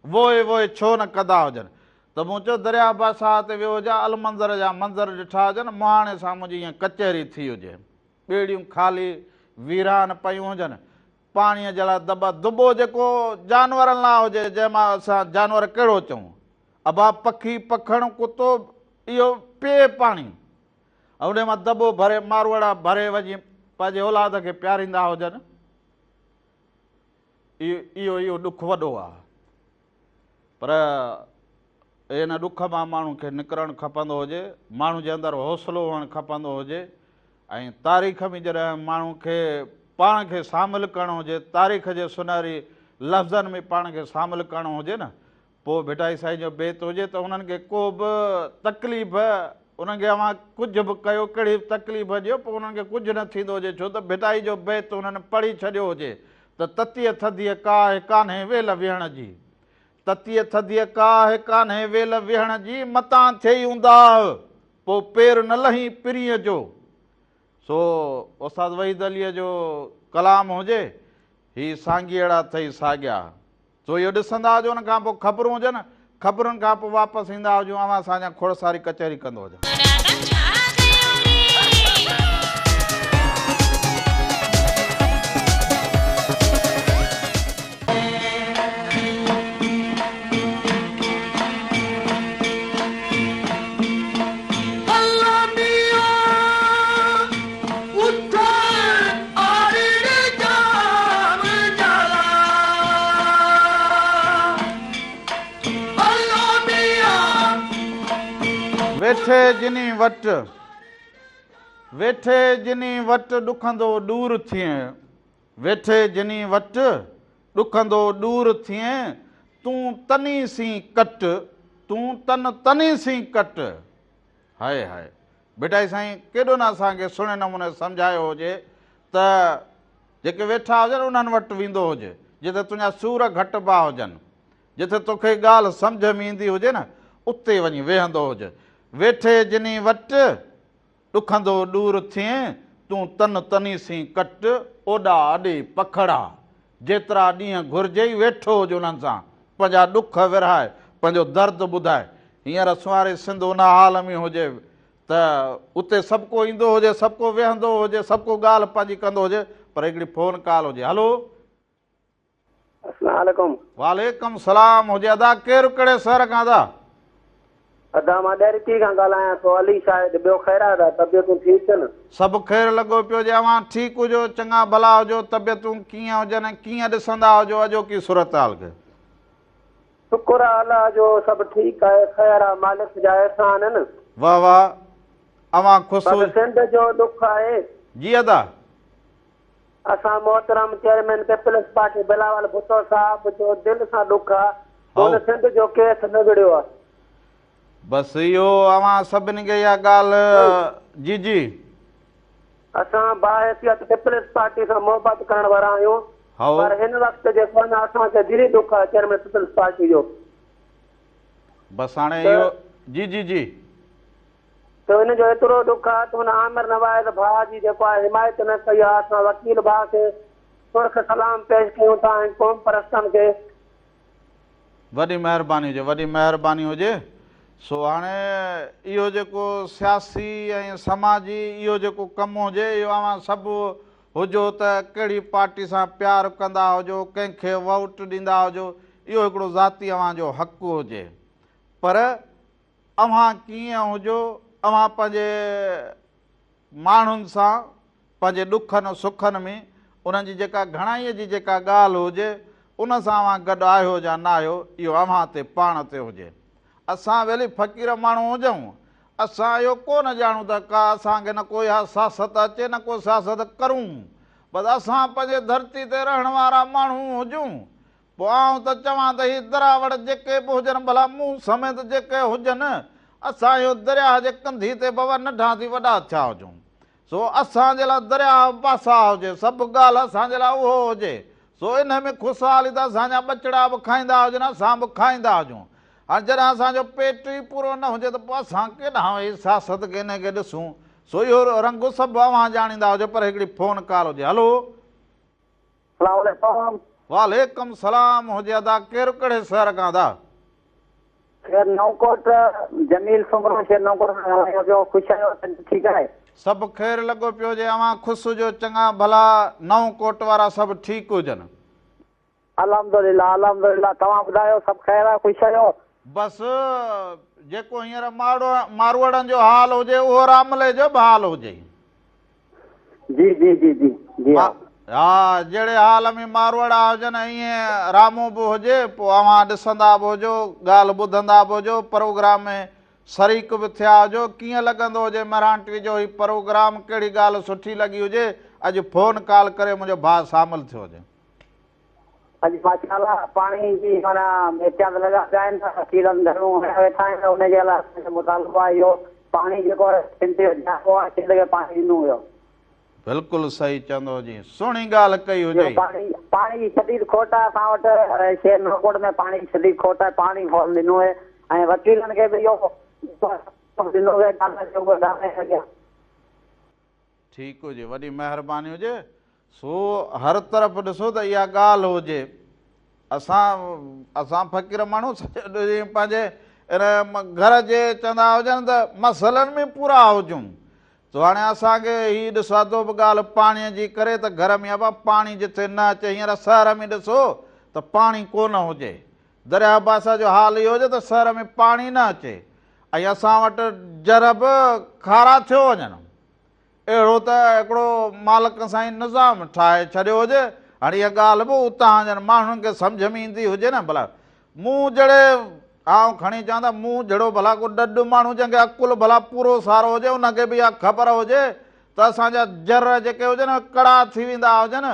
B: ووء ووء ڇو نه ڪندا هجن؟ ته مون چيو درياهه بادشاهه تي ويو هجان، المنظر جا منظر ڏٺا هجن، مهاڻي سان منهنجي ائين ڪچهري ٿي هجي. ٻيڙيون خالي ويران پيون هجن، پاڻيء جي لاء دٻا، دٻو جيڪو جانورن لاء هجي، جنهن مان اسان جانور ڪهڙو چئون، ابا پکي، پکڻ، ڪتو، اهو پيئي پاڻي ۽ انهي مان دٻو ڀري ماروئڙا ڀري وڃي پنهنجي اولاد کي پياريندا هجن، اهو اهو ڏک وڏو آهي. پر ان ڏک مان ماڻهو کي نڪرڻ کپندو هجي، ماڻهو جي اندر حوصلو هئڻ کپندو هجي ۽ تاريخ ۾ جڏهن ماڻهو کي پاڻ کي شامل ڪرڻو هجي، تاريخ جي سنهري لفظن ۾ پاڻ کي شامل ڪرڻو هجي نه، پوء ڀٽائي سائين جو بيت هجي ته انهن کي ڪو به تڪليف، انهن کي اوهان ڪجهه به ڪيو، ڪهڙي به تڪليف ڏيو، پوء انهن کي ڪجهه نه ٿيندو هجي، ڇو ته ڀٽائي جو بيت انهن پڙهي ڇڏيو هجي ته تتيء ٿڌيء ڪاهه ڪانهي ويل ويهڻ جي، تتيء ٿڌيء ڪاهه ڪانهي ويل ويهڻ جي، متان ٿئي اونداهه، پوء پير نه لهين پرينء جو. سو استاد وحيد عليء جو ڪلام هجي، هي سانگيئڙا ٿئي ساڳيا. سو اهو ڏسندا هجو، ان کان پوء خبرون هجن، خبرن کان پوء واپس ايندا هجون، اوهان سان اڃا کوڙ ساري ڪچهري ڪندو هجان. ويٺي جني وٽ، ويٺي جني وٽ ڏکندو ڏور ٿئين، ويٺي جني وٽ ڏکندو ڏور ٿئين، تون تني سين ڪٽ، تون تن تني سين ڪٽ. هاء هاء ڀٽائي سائين ڪيڏو نه اسان کي سهڻي نموني سمجهايو هجي ته جيڪي ويٺا هجن انهن وٽ ويندو هج، جتي تنهنجا سور گهٽبا هجن، جتي توکي ڳالهه سمجهه ۾ ايندي هجي نه، اتي وڃي ويهندو هج. ويٺي جني وٽ، ڏکندو ڏور ٿئين، تون تن تني سين ڪٽ، اوڏا اڏي پکڙا. جيترا ڏينهن گهرجئي ويٺو هج انهن سان، پنهنجا ڏک ورهاء، پنهنجو درد ٻڌاء. هينئر سنواري سنڌ ان حال ۾ هجي ته اتي سڀ ڪو ايندو هجي، سڀ ڪو ويهندو هجي، سڀ ڪو ڳالهه پنهنجي ڪندو هجي، پر هڪڙي فون ڪال هجي. هلو.
F: اسلام عليڪم.
B: وعليڪم سلام هجي ادا ڪير ڪهڙي شهر کان ادا.
F: ادا مان ڏهرڪي کان ڳالهايان ٿو علي شاهد ٻيو خير آهي ادا طبيعتون ٺيڪ ٿين.
B: سڀ خير لڳو پيو هجي اوهان ٺيڪ هجو چڱا ڀلا هجو طبيعتون ڪيئن هجن ۽ ڪيئن ڏسندا هجو اڄوڪي صورتحال کي.
F: شڪر آ الله جو سڀ ٺيڪ آهي خير آ مالڪ جا احسان آهن.
B: واه واه اوهان خوش
F: بس سنڌ جو ڏک آهي.
B: جي ادا.
F: اسان محترم chairman peoples party Bilawal Bhutto صاحب جو دل سان ڏک آ ته هن سنڌ جو ڪيس نه وڙهيو آ.
B: بس اهو اوهان سڀني کي اها ڳالهه جي جي.
F: اسان باحيثيت پيپلز پارٽي سان محبت ڪرڻ وارا آهيون پر هن وقت جيڪو آهي نه اسان کي دلي ڏک آهي چيئرمين پيپلز پارٽي جو.
B: بس هاڻي اهو جي جي جي.
F: ته ان جو ايترو ڏک آهي ته هن عامر نواز ڀاء جي جيڪو آهي حمايت نه ڪئي آهي اسان وڪيل ڀاء کي سرخ سلام پيش ڪيون ٿا ۽ قوم پرستن کي.
B: وڏي مهرباني هجي وڏي مهرباني هجي سو هاڻي اهو جيڪو سياسي ۽ سماجي اهو جيڪو ڪم هجي اهو اوهان سڀ هجو ته ڪهڙي پارٽي سان پيار ڪندا هجو ڪنهن کي ووٽ ڏيندا هجو اهو هڪڙو ذاتي اوهان جو حق هجي پر اوهان ڪيئن هجو اوهان پنهنجي ماڻهن سان پنهنجي ڏکن سکن ۾ انهن جي جيڪا گهڻائيء جي جيڪا ڳالهه هجي، ان سان اوهان گڏ آهيو يا نه آهيو، اهو اوهان تي پاڻ تي هجي. اسان ڀلي فقير ماڻهو هجون، اسان اهو ڪو نه ڄاڻون ته ڪا اسان کي نه ڪو اها سياست اچي نه ڪو سياست ڪرون. بس اسان پنهنجي ڌرتي تي رهڻ وارا ماڻهو هجون. پوء آئون ته چوان ته هي دراوڙ جيڪي به هجن ڀلا مون سميت جيڪي هجن، اسان اهو درياهه جي ڪنڌي تي بابا ننڍا ٿي وڏا ٿيا هجون. سو اسان جي لاء درياهه پاسا هجي، سڀ ڳالهه اسان جي لاء اهو هجي. سو انهي ۾ خوشحالي ته اسان جا ٻچڙا به کائيندا هجن، اسان به کائيندا هجون. هاڻي جڏهن اسان جو پيٽ ئي پورو نه هجي ته پوء اسان ڪيڏانهن ويهي سياست کي انهي کي ڏسون. سو اهو رنگ سڀ اوهان ڄاڻيندا هجو پر هڪڙي فون ڪال هجي. هلو.
E: سلام عليڪم.
B: وعليڪم سلام هجي ادا ڪير ڪهڙي شهر کان ادا.
E: شهر نئون ڪوٽ جميل سومرو شهر نئون ڪوٽ کان ڳالهايان پيو خوش آهيو طبيعت ٺيڪ آهي.
B: سڀ خير لڳو پيو هجي اوهان خوش هجو چڱا ڀلا نئون ڪوٽ وارا سڀ ٺيڪ هجن.
E: الحمدلله الحمدلله توهان ٻڌايو سڀ خير آهي خوش آهيو.
B: بس جيڪو هينئر ماروئڙن جو حال هجي اهو راملي جو به حال هجي.
E: جي جي جي جي جي ها.
B: ها جهڙي حال ۾ ماروئڙا هجن ائين رامو به هجي پوء اوهان ڏسندا به هجو ڳالهه ٻڌندا به هجو پروگرام ۾ شريڪ به ٿيا هجو ڪيئن لڳندو هجي مهراڻ ٽي وي جو هي پروگرام ڪهڙي ڳالهه سٺي لڳي هجي اڄ فون ڪال ڪري منهنجو ڀاء شامل ٿيو هجي.
E: اڄ ماشاءالله پاڻي جي معنيٰ احتياط لڳا پيا آهن وڪيلن ڌرڻو هنيا ويٺا آهن ان جي لاء اسان جو مطالبو آهي اهو پاڻي جيڪو آهي سنڌ جو جياپو آهي سنڌ کي پاڻي ڏنو ويو.
B: بلڪل صحيح چوندو هجين سهڻي ڳالهه ڪئي هجئي.
E: پاڻي پاڻي جي شديد کوٽ آهي اسان وٽ شهر نوڪوٽ ۾ پاڻي جي شديد کوٽ آهي پاڻي فورن ڏنو ويو ۽ وڪيلن کي به اهو ڏنو ويو ڊالر جو ڳالهائي اڳيان.
B: ٺيڪ هجي وڏي مهرباني هجي سو هر طرف ڏسو ته اها ڳالهه هجي اسان اسان فقير ماڻهو سڄو ڏينهن پنهنجي ان گهر جي چوندا هجن ته مسئلن ۾ پورا هجون سو هاڻي اسان کي هي ڏسو اڌو به ڳالهه پاڻي جي ڪري ته گهر ۾ ابا پاڻي جٿي نه اچي هينئر شهر ۾ ڏسو ته پاڻي ڪونه هجي درياهه بادشاهه جو حال اهو هجي ته شهر ۾ پاڻي نه اچي ۽ اسان وٽ جر به کارا ٿيو وڃن. اهڙو ته هڪڙو مالڪ سائين نظام ٺاهي ڇڏيو هجي. هاڻي اها ڳالهه به اتان جن ماڻهن کي سمجهه ۾ ايندي هجي نه ڀلا مون جهڙي آئون کڻي چوان ته مون جهڙو ڀلا ڪو ڏڏ ماڻهو جنهن کي عقل ڀلا پورو سارو هجي ان کي به اها خبر هجي ته اسان جا جر جيڪي هجن اهي ڪڙا ٿي ويندا هجن،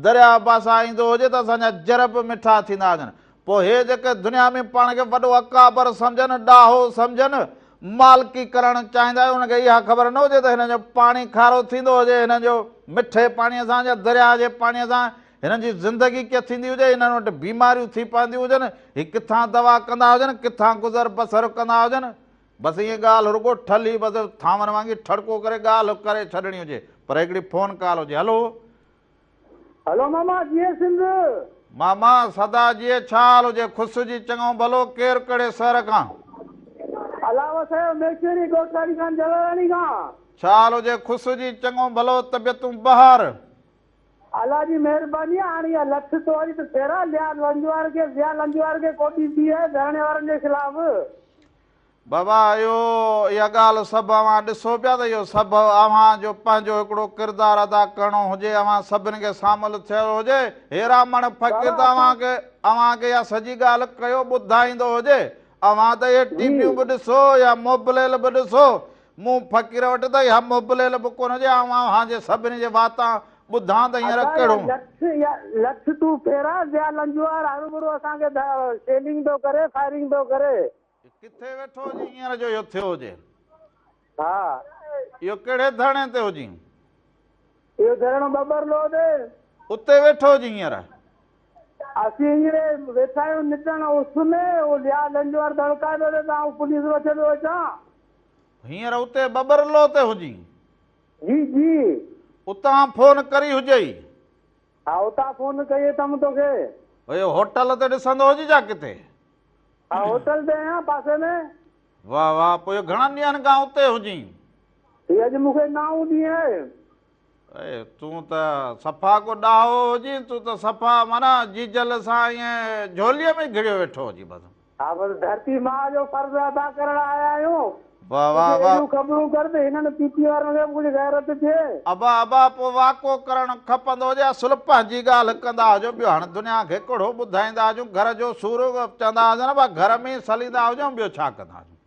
B: درياء پاسان ايندو هجي ته اسان جا جر به مٺا ٿيندا هجن. پوء هي جيڪي دنيا ۾ پاڻ کي وڏو اڪابر سمجهن، ڏاهو سمجهن، مالڪي ڪرڻ چاهيندا آهن، انهن کي اها خبر نه هجي ته هنن جو پاڻي کارو ٿيندو هجي، هنن جو مٺي پاڻيء سان يا درياء جي پاڻيء سان هنن جي زندگي ڪيئن ٿيندي هجي، هنن وٽ بيماريون ٿي پونديون هجن، هي ڪٿان دوا ڪندا هجن، ڪٿان گذر بسر ڪندا هجن. بس ائين ڳالهه رڳو ٺلهي بس ٿانون وانگي ٺڙڪو ڪري ڳالهه ڪري ڇڏڻي هجي پر هڪڙي فون ڪال هجي هلو.
C: هلو ماما جيئي سنڌ.
B: ماما سدا جيئي ڇا حال هجي خوش هجي چڱو ڀلو ڪير ڪهڙي شهر کان.
C: الله وسايو ميڪسيري ڳوٺ خان جلالاڻي کان.
B: ڇا حال هجي خوش هجي چڱو ڀلو طبيعتون بهار.
C: الله جي مهرباني آ هاڻي اها لٺ تو واري ته ڦيرا ليا لنجوار کي ضياء لنجوار کي ڪوڏي ٿي آهي ڌرڻي وارن جي خلاف.
B: بابا اهو اها ڳالهه سڀ اوهان ڏسو پيا ته اهو سڀ اوهان جو پنهنجو هڪڙو ڪردار ادا ڪرڻو هجي اوهان سڀني کي شامل ٿيڻو هجي هيرامڻ فقير ته اوهان کي اوهان کي اها سڄي ڳالهه ڪيو ٻڌائيندو هجي اوهان ته اهي ٽي ويون به ڏسو يا موبليل به ڏسو مون فقير وٽ ته اها موبليل به ڪونه هجي آئون اوهان جي سڀني جي واتان ٻڌان ته هينئر
C: ادا
B: ڪهڙو.
C: اها لٺ اها لٺ تون ڦيرا ضياء لنجوار هروڀرو اسان کي شيلنگ پيو ڪري فائرنگ پيو ڪري.
B: ڪٿي ويٺو هجين هينئر جو اهو ٿيو هجي.
C: ها.
B: اهو ڪهڙي ڌرڻي تي هجين.
C: اهو ڌرڻو ٻٻرلوء تي.
B: اتي ويٺو هجين هينئر.
C: اسين هينئر ويٺا آهيون نٽهڻ اس ۾، اهو ضياء لنجوار دڙڪا پيو ڏي ته آئون پوليس وٺي پيو اچان.
B: هينئر اتي ٻٻرلوء تي هجين.
C: جي جي.
B: اتان فون ڪري هجئي.
C: ها اتان فون ڪئي اٿم توکي.
B: اهو هوٽل تي ڏسندو هجي جا ڪٿي.
C: ها هوٽل تي آهيان پاسي ۾.
B: واه واه پوء گهڻن ڏينهن کان اتي هجين.
C: هي اڄ مون کي نائون ڏينهن آهي.
B: اي تون ته صفا ڪو ڏاهو هجين تون ته صفا معنيٰ جيجل سان ائين جهوليء ۾ گهڙيو ويٺو هجين بس.
C: ها بس ڌرتي ماء جو فرض ادا ڪرڻ آيا آهيون.
B: واه واه
C: ڪجهه
B: واه.
C: اهڙيون خبرون ڪر ته هنن پي پي وارن کي به ڪجهه غيرت ٿئي.
B: ابا ابا پوء واڪو ڪرڻ کپندو هجي اصل پنهنجي ڳالهه ڪندا هجو ٻيو هاڻ دنيا کي ڪهڙو ٻڌائيندا هجون گهر جو سور چوندا هجن ابا گهر ۾ ئي سليندا هجون ٻيو ڇا ڪندا هجون.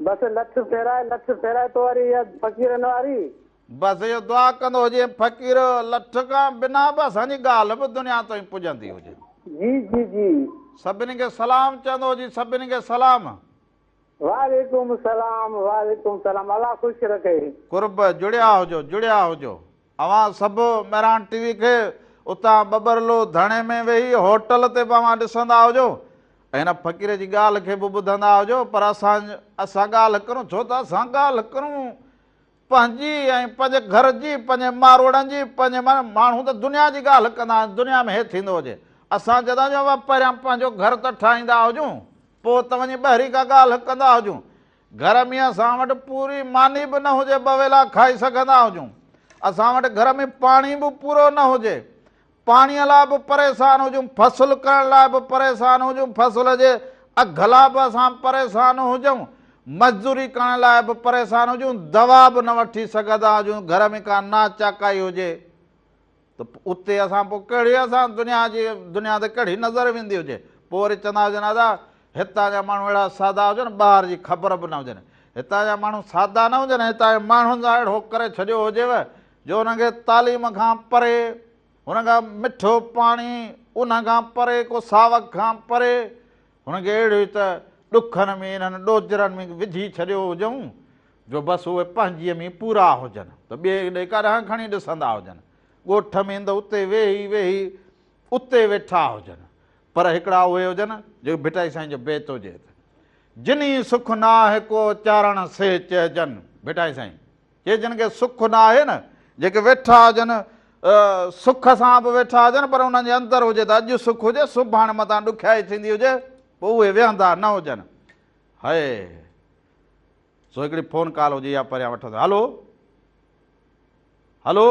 C: بس لٺ ڦيرائي لٺ ڦيرائي تو واري يا فقيرن واري.
B: بس اهو دعا ڪندو هجين فقير لٺ کان بنا به اسان جي ڳالهه به دنيا تائين پڄندي هجي.
C: جي جي جي.
B: سڀني کي سلام چوندو هجين سڀني کي سلام.
C: وعليڪم السلام وعليڪم السلام الله خوش رکئي.
B: قرب جڙيا هجو جڙيا هجو. اوهان سڀ مهراڻ ٽي وي کي اتان ٻٻرلو ڌڻي ۾ ويهي هوٽل تي به اوهان ڏسندا هجو ۽ هن فقير جي ڳالهه کي به ٻڌندا هجو پر اسان اسان ڳالهه ڪرون ڇو ته اسان ڳالهه ڪرون پنهنجي ۽ پنهنجي گهر جي پنهنجي ماروئڙن جي پنهنجي معنيٰ ماڻهو ته دنيا جي ڳالهه ڪندا آهن دنيا ۾ هي ٿيندو هجي اسان چوندا آهيون بابا پهريان پنهنجو گهر ته ٺاهيندا هجون پوء ته وڃي ٻهري ڪا ڳالهه ڪندا هجون گهر ۾ اسان وٽ پوري ماني به نه هجي ٻه ويلا کائي سگهندا هجون. اسان وٽ گهر ۾ پاڻي به پورو نه هجي. پاڻيء لاء به پريشان هجون، فصل ڪرڻ لاء به پريشان هجون، فصل جي اگهه لاء به اسان پريشان هجون، مزدوري ڪرڻ لاء به پريشان هجون، دوا به نه وٺي سگهندا هجون، گهر ۾ ڪا ناچاڪائي هجي ته اتي اسان پوء ڪهڙي اسان دنيا جي دنيا تي ڪهڙي نظر ويندي هجي پوء وري چوندا هجن ادا هتان جا ماڻهو اهڙا سادا هجن ٻاهر جي خبر به نه هجن هتان جا ماڻهو سادا نه هجن هتان جي ماڻهن سان اهڙو ڪري ڇڏيو هجيو جو انهن کي تعليم کان پري هن کان مٺو پاڻي ان کان پري ڪو ساوڪ کان پري هن کي اهڙي ته ڏکن ۾ انهن ڏوجهرن ۾ وجهي ڇڏيو هجئون جو بس اهي پنهنجيء ۾ پورا هجن ته ٻئي ڏي ڪڏهن کڻي ڏسندا هجن. ڳوٺ ۾ ته اتي ويهي ويهي اتي ويٺا هجن. پر هڪڙا اهي هجن جيڪي ڀٽائي سائين جو بيت هجي ته. جني سک ناهه ڪو چارڻ سي چئجن. ڀٽائي سائين چي جن کي سک ناهي نه جيڪي ويٺا هجن سک سان به ويٺا هجن پر انهن جي اندر هجي ته اڄ سک هجي سڀاڻي متان ڏکيائي ٿيندي هجي پوء اهي ويهندا نه هجن. هي سو هڪڙي فون ڪال هجي يا پريان وٺندو هلو هلو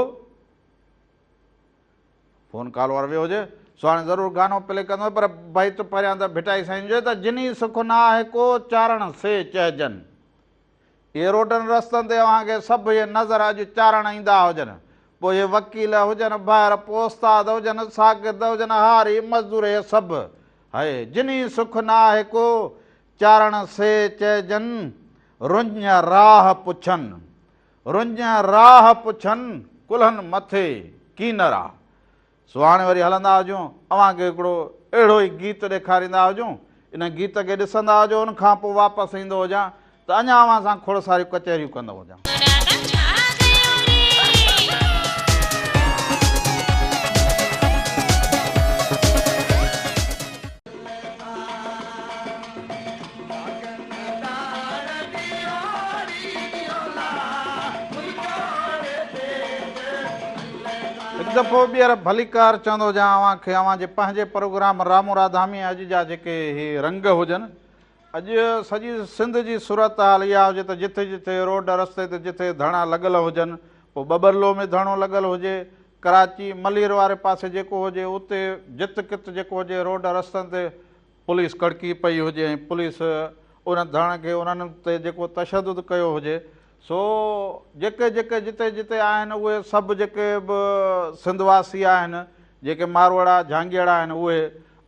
B: فون ڪال وارو ويو هجي سو هاڻي ضرور گانو پلي ڪندو پر بيت پريان ته ڀٽائي سائين جو ته جني سک نه آهي ڪو چارڻ سي چئجن اهي روڊن رستن تي اوهان کي سڀ اهي نظر اڄ چارڻ ايندا هجن پوء اهي وڪيل هجن ڀائر پوء استاد هجن شاگرد هجن هاري مزدور اهي سڀ هي جني سک نه آهي ڪو چارڻ سي چئجن رڃ راهه پڇن رڃ راهه پڇن ڪلهن مٿي ڪينرا. سو هاڻي وري هلندا هجون اوهان کي هڪڙو اهڙو ئي گيت ڏيکاريندا هجون ان گيت کي ڏسندا هجو ان کان پوء واپس ايندو هجان ته اڃا اوهان سان کوڙ ساريون ڪچهريون ڪندو هجان.
D: مرادا ڇا ڪيو ري.
B: هڪ دفعو ٻيهر ڀليڪار چوندو هجان اوهان کي اوهان جي پنهنجي پروگرام رامو راڌامي اڄ جا جيڪي هي رنگ هجن اڄ سڄي سنڌ جي صورتحال اها هجي ته جٿي جٿي روڊ رستي تي جٿي ڌڻا لڳل هجن پوء ٻٻرلو ۾ ڌڻو لڳل هجي ڪراچي ملير واري پاسي جيڪو هجي اتي جت ڪت جيڪو هجي روڊ رستن تي پوليس ڪڙڪي پئي هجي ۽ پوليس ان ڌرڻي کي انهن تي جيڪو تشدد ڪيو هجي سو جيڪي جيڪي جتي جتي آهن اهي سڀ جيڪي به سنڌ واسي آهن جيڪي ماروئڙا جهانگيئڙا آهن اهي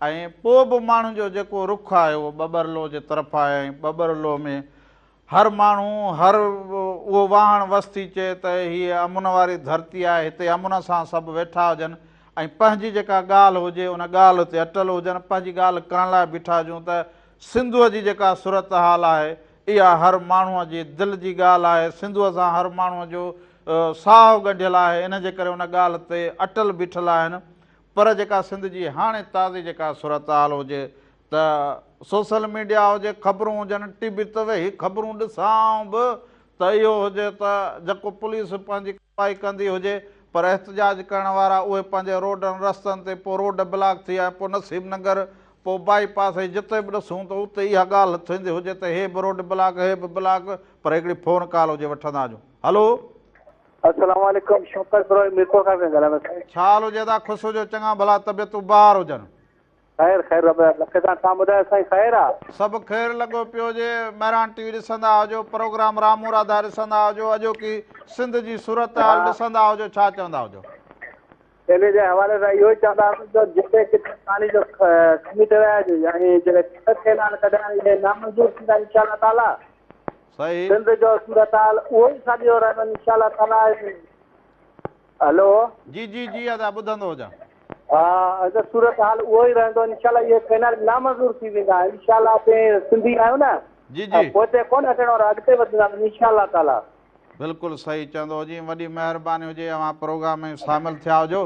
B: ۽ پوء به ماڻهن جو جيڪو رخ آهي اهو ٻٻرلو جي طرف آهي ۽ ٻٻرلو ۾ هر ماڻهو هر اهو واهڻ وستي چئي ته هيء امن واري ڌرتي آهي، هتي امن سان سڀ ويٺا هجن ۽ پنهنجي جيڪا ڳالهه هجي ان ڳالهه تي اٽل هجن، پنهنجي ڳالهه ڪرڻ لاء بيٺا هجون ته سنڌوء جي جيڪا صورتحال آهي اها هر ماڻهوء جي دل جي ڳالهه آهي، سنڌوء سان هر ماڻهوء جو ساهه ڳنڍيل آهي، ان جي ڪري ان ڳالهه تي اٽل بيٺل آهن، پر جيڪا سنڌ جي هاڻي تازي جيڪا صورتحال هجي ته سوشل ميڊيا هجي خبرون هجن ٽي وي تي ويهي خبرون ڏسان به ته اهو هجي ته جيڪو پوليس پنهنجي ڪارروائي ڪندي هجي پر احتجاج ڪرڻ وارا اهي پنهنجي روڊن رستن تي پوء روڊ بلاڪ ٿي ۽ پوء نصيب نگر پوء بائي پاس ۽ جتي به ڏسون ته اتي اها ڳالهه ٿيندي هجي ته هي به روڊ بلاڪ هي به بلاڪ پر هڪڙي فون ڪال هجي وٺندا هجون هلو.
F: السلام عليڪم شوڪت بروهي ميرپور خاص کان ڳالهايان پيو سائين.
B: ڇا حال هجي ادا خوش هجو چڱا ڀلا طبيعتون بهار هجن.
F: خير خير رب جا لک سان توهان ٻڌايو سائين خير آ.
B: سڀ خير لڳو پيو هجي مهراڻ ٽي وي ڏسندا هجو پروگرام رامون راڌا ڏسندا هجو اڄوڪي سنڌ جي صورتحال ڏسندا هجو ڇا چوندا هجو.
F: ان جي حوالي سان اهو ئي چوندا هجون جو جتي ڪٿي پاڻي جو کمي ٿي ويا آهي يعني جيڪي ڪئنال ڪڍيا آهن اهي نامنظور ٿيندا انشاء الله تعالي.
B: صحيح.
F: سنڌ جو صورت حال اهو ئي ساڳيو رهندو انشاء الله تعاليٰ. هلو.
B: جي جي جي ادا ٻڌندو هجان.
F: ها اگر صورت حال اهو ئي رهندو انشاء الله اهي ڪئنال نامنظور ٿي ويندا انشاء الله اسين سنڌي آهيون نه
B: جي جي.
F: پوئتي ڪونه هٽڻ وارا اڳتي وڌنداسين انشاء الله تعاليٰ.
B: بلڪل صحيح چوندو هجين وڏي مهرباني هجي اوهان پروگرام ۾ شامل ٿيا هجو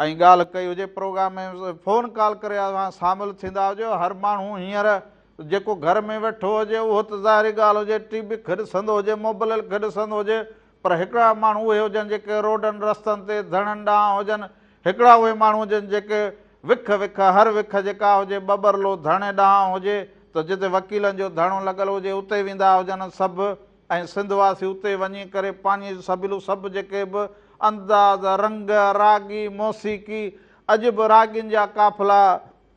B: ۽ ڳالهه ڪئي هجي پروگرام ۾ فون ڪال ڪري اوهان شامل ٿيندا هجو هر ماڻهو هينئر جيڪو گهر ۾ ويٺو هجي اهو ته ظاهري ڳالهه هجي ٽي وي کي ڏسندو هجي موبائل کي ڏسندو هجي پر هڪڙا ماڻهو اهي هجن جيڪي روڊن رستن تي ڌڻن ڏانهن هجن هڪڙا اهي ماڻهو هجن جيڪي وک وک هر وک جيڪا هجي ٻٻرلو ڌڻي ڏانهن هجي ته جتي وڪيلن جو ڌڻو لڳل هجي اتي ويندا هجن سڀ ۽ سنڌ واسي اتي وڃي ڪري پاڻي جون سبيلون سڀ جيڪي به انداز، رنگ، راڳي، موسيقي، اڄ به راڳين جا قافلا،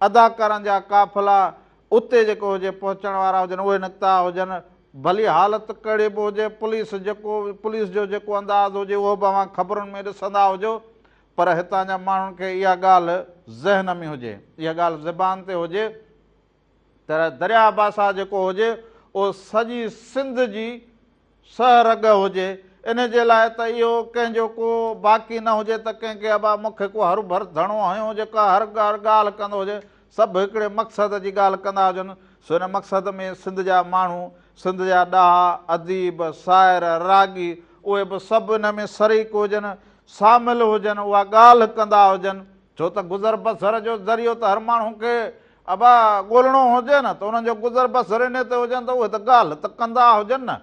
B: اداڪارن جا قافلا اتي جيڪو هجي پهچڻ وارا هجن اهي نڪتا هجن ڀلي حالت ڪهڙي به هجي پوليس جيڪو پوليس جو جيڪو انداز هجي اهو به اوهان خبرن ۾ ڏسندا هجو پر هتان جا ماڻهن کي اها ڳالهه ذهن ۾ هجي اها ڳالهه زبان تي هجي ته درياء بادشاهه جيڪو هجي اهو سڄي سنڌ جي سهه رڳ هجي ان جي لاء ته اهو ڪنهن جو ڪو باقي نه هجي ته ڪنهن کي ابا مون کي ڪو هروڀر ڌڻو هنيو هجي ڪا هر ڳالهه ڪندو هجي سڀ هڪڙي مقصد جي ڳالهه ڪندا هجن سو ان مقصد ۾ سنڌ جا ماڻهو سنڌ جا ڏاها اديب شاعر راڳي اهي به سڀ ان ۾ شريڪ هجن شامل هجن اها ڳالهه ڪندا هجن ڇو ته گذر بسر جو ذريعو ته هر ماڻهو کي ابا ڳولڻو هجي نه ته انهن جو گذر بسر انهي تي هجن ته اهي ته ڳالهه ته ڪندا هجن نه.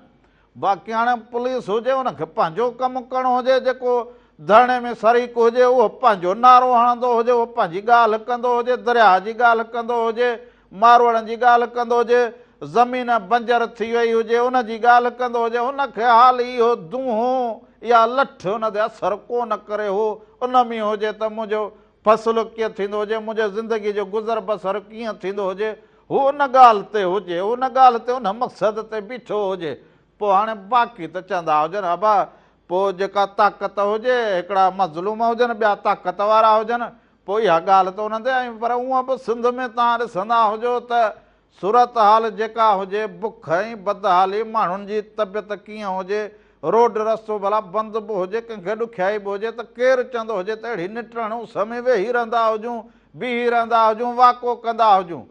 B: باقي هاڻي پوليس هجي ان کي پنهنجو ڪم ڪرڻو هجي جيڪو ڌرڻي ۾ شريڪ هجي اهو پنهنجو نعرو هڻندو هجي اهو پنهنجي ڳالهه ڪندو هجي درياهه جي ڳالهه ڪندو هجي ماروئڙن جي ڳالهه ڪندو هجي زمين بنجر ٿي وئي هجي ان جي ڳالهه ڪندو هجي هن کي حال اهو دونهون يا لٺ ان تي اثر ڪو نه ڪري هو ان ۾ هجي ته منهنجو فصل ڪيئن ٿيندو هجي، منهنجي زندگيء جو گذر بسر ڪيئن ٿيندو هجي، هو ان ڳالهه تي هجي، ان ڳالهه تي ان مقصد تي بيٺو هجي، پوء هاڻي باقي ته چوندا هجن ابا پوء جيڪا طاقت هجي، هڪڙا مظلوم هجن ٻيا طاقت وارا هجن، پوء اها ڳالهه ته انهن تي ۽ پر هونء به سنڌ ۾ توهان ڏسندا هجو ته صورتحال جيڪا هجي، بک ۽ بدحالي، ماڻهن جي طبيعت ڪيئن هجي، روڊ رستو ڀلا بند به هجي، ڪنهن کي ڏکيائي به هجي ته ڪير چوندو هجي ته اهڙي نٽهڻ اس ۾ ويهي رهندا هجون، بيهي رهندا هجون، واڪو ڪندا هجون.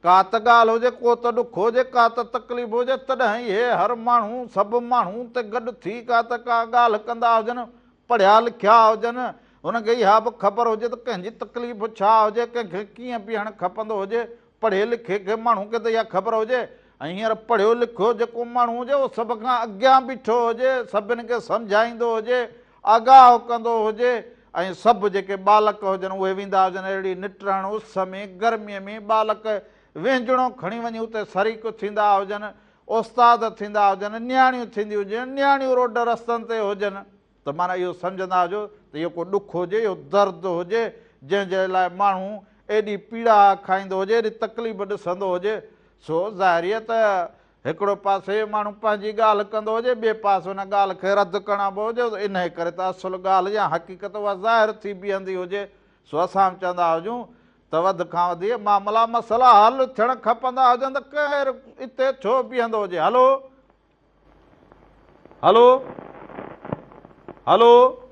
B: ڪا ته ڳالهه هجي، ڪو ته ڏک هجي، ڪا ته تڪليف هجي، تڏهن اهي هر ماڻهو، سڀ ماڻهو اتي گڏ ٿي ڪا ته ڪا ڳالهه ڪندا هجن، پڙهيا لکيا هجن، هن کي اها به خبر هجي ته ڪنهن جي تڪليف ڇا هجي، ڪنهن کي ڪيئن بيهڻ کپندو هجي، پڙهيي لکيي کي ماڻهو کي ته اها خبر هجي ۽ هينئر پڙهيو لکيو جيڪو ماڻهو هجي اهو سڀ کان اڳيان بيٺو هجي، سڀن کي سمجهائيندو هجي، آگاهه ڪندو هجي ۽ سڀ جيڪي ٻالڪ هجن اهي ويندا هجن اهڙي نٽهڻ اس ۾ گرميء ۾ ٻالڪ وهنجڻو کڻي وڃي اتي شريڪ ٿيندا هجن، استاد ٿيندا هجن، نياڻيون ٿينديون هجن، نياڻيون روڊ رستن تي هجن. ته معنيٰ اهو سمجهندا هجو ته اهو ڪو ڏک هجي، اهو درد هجي، جنهن جي لاء ماڻهو ايڏي پيڙاهه کائيندو هجي، ايڏي تڪليف ڏسندو هجي، سو ظاهري ته هڪڙو پاسي ماڻهو پنهنجي ڳالهه ڪندو هجي، ٻئي پاسي ان ڳالهه کي رد ڪرڻا به هجي، انهيء ڪري ته اصل ڳالهه يا حقيقت اها ظاهر ٿي بيهندي هجي، سو اسان به چوندا هجون ته وڌ کان وڌ اهي معاملا مسئلا حل ٿيڻ کپندا هجن ته ڪير اتي ڇو بيهندو هجي. هلو. هلو هلو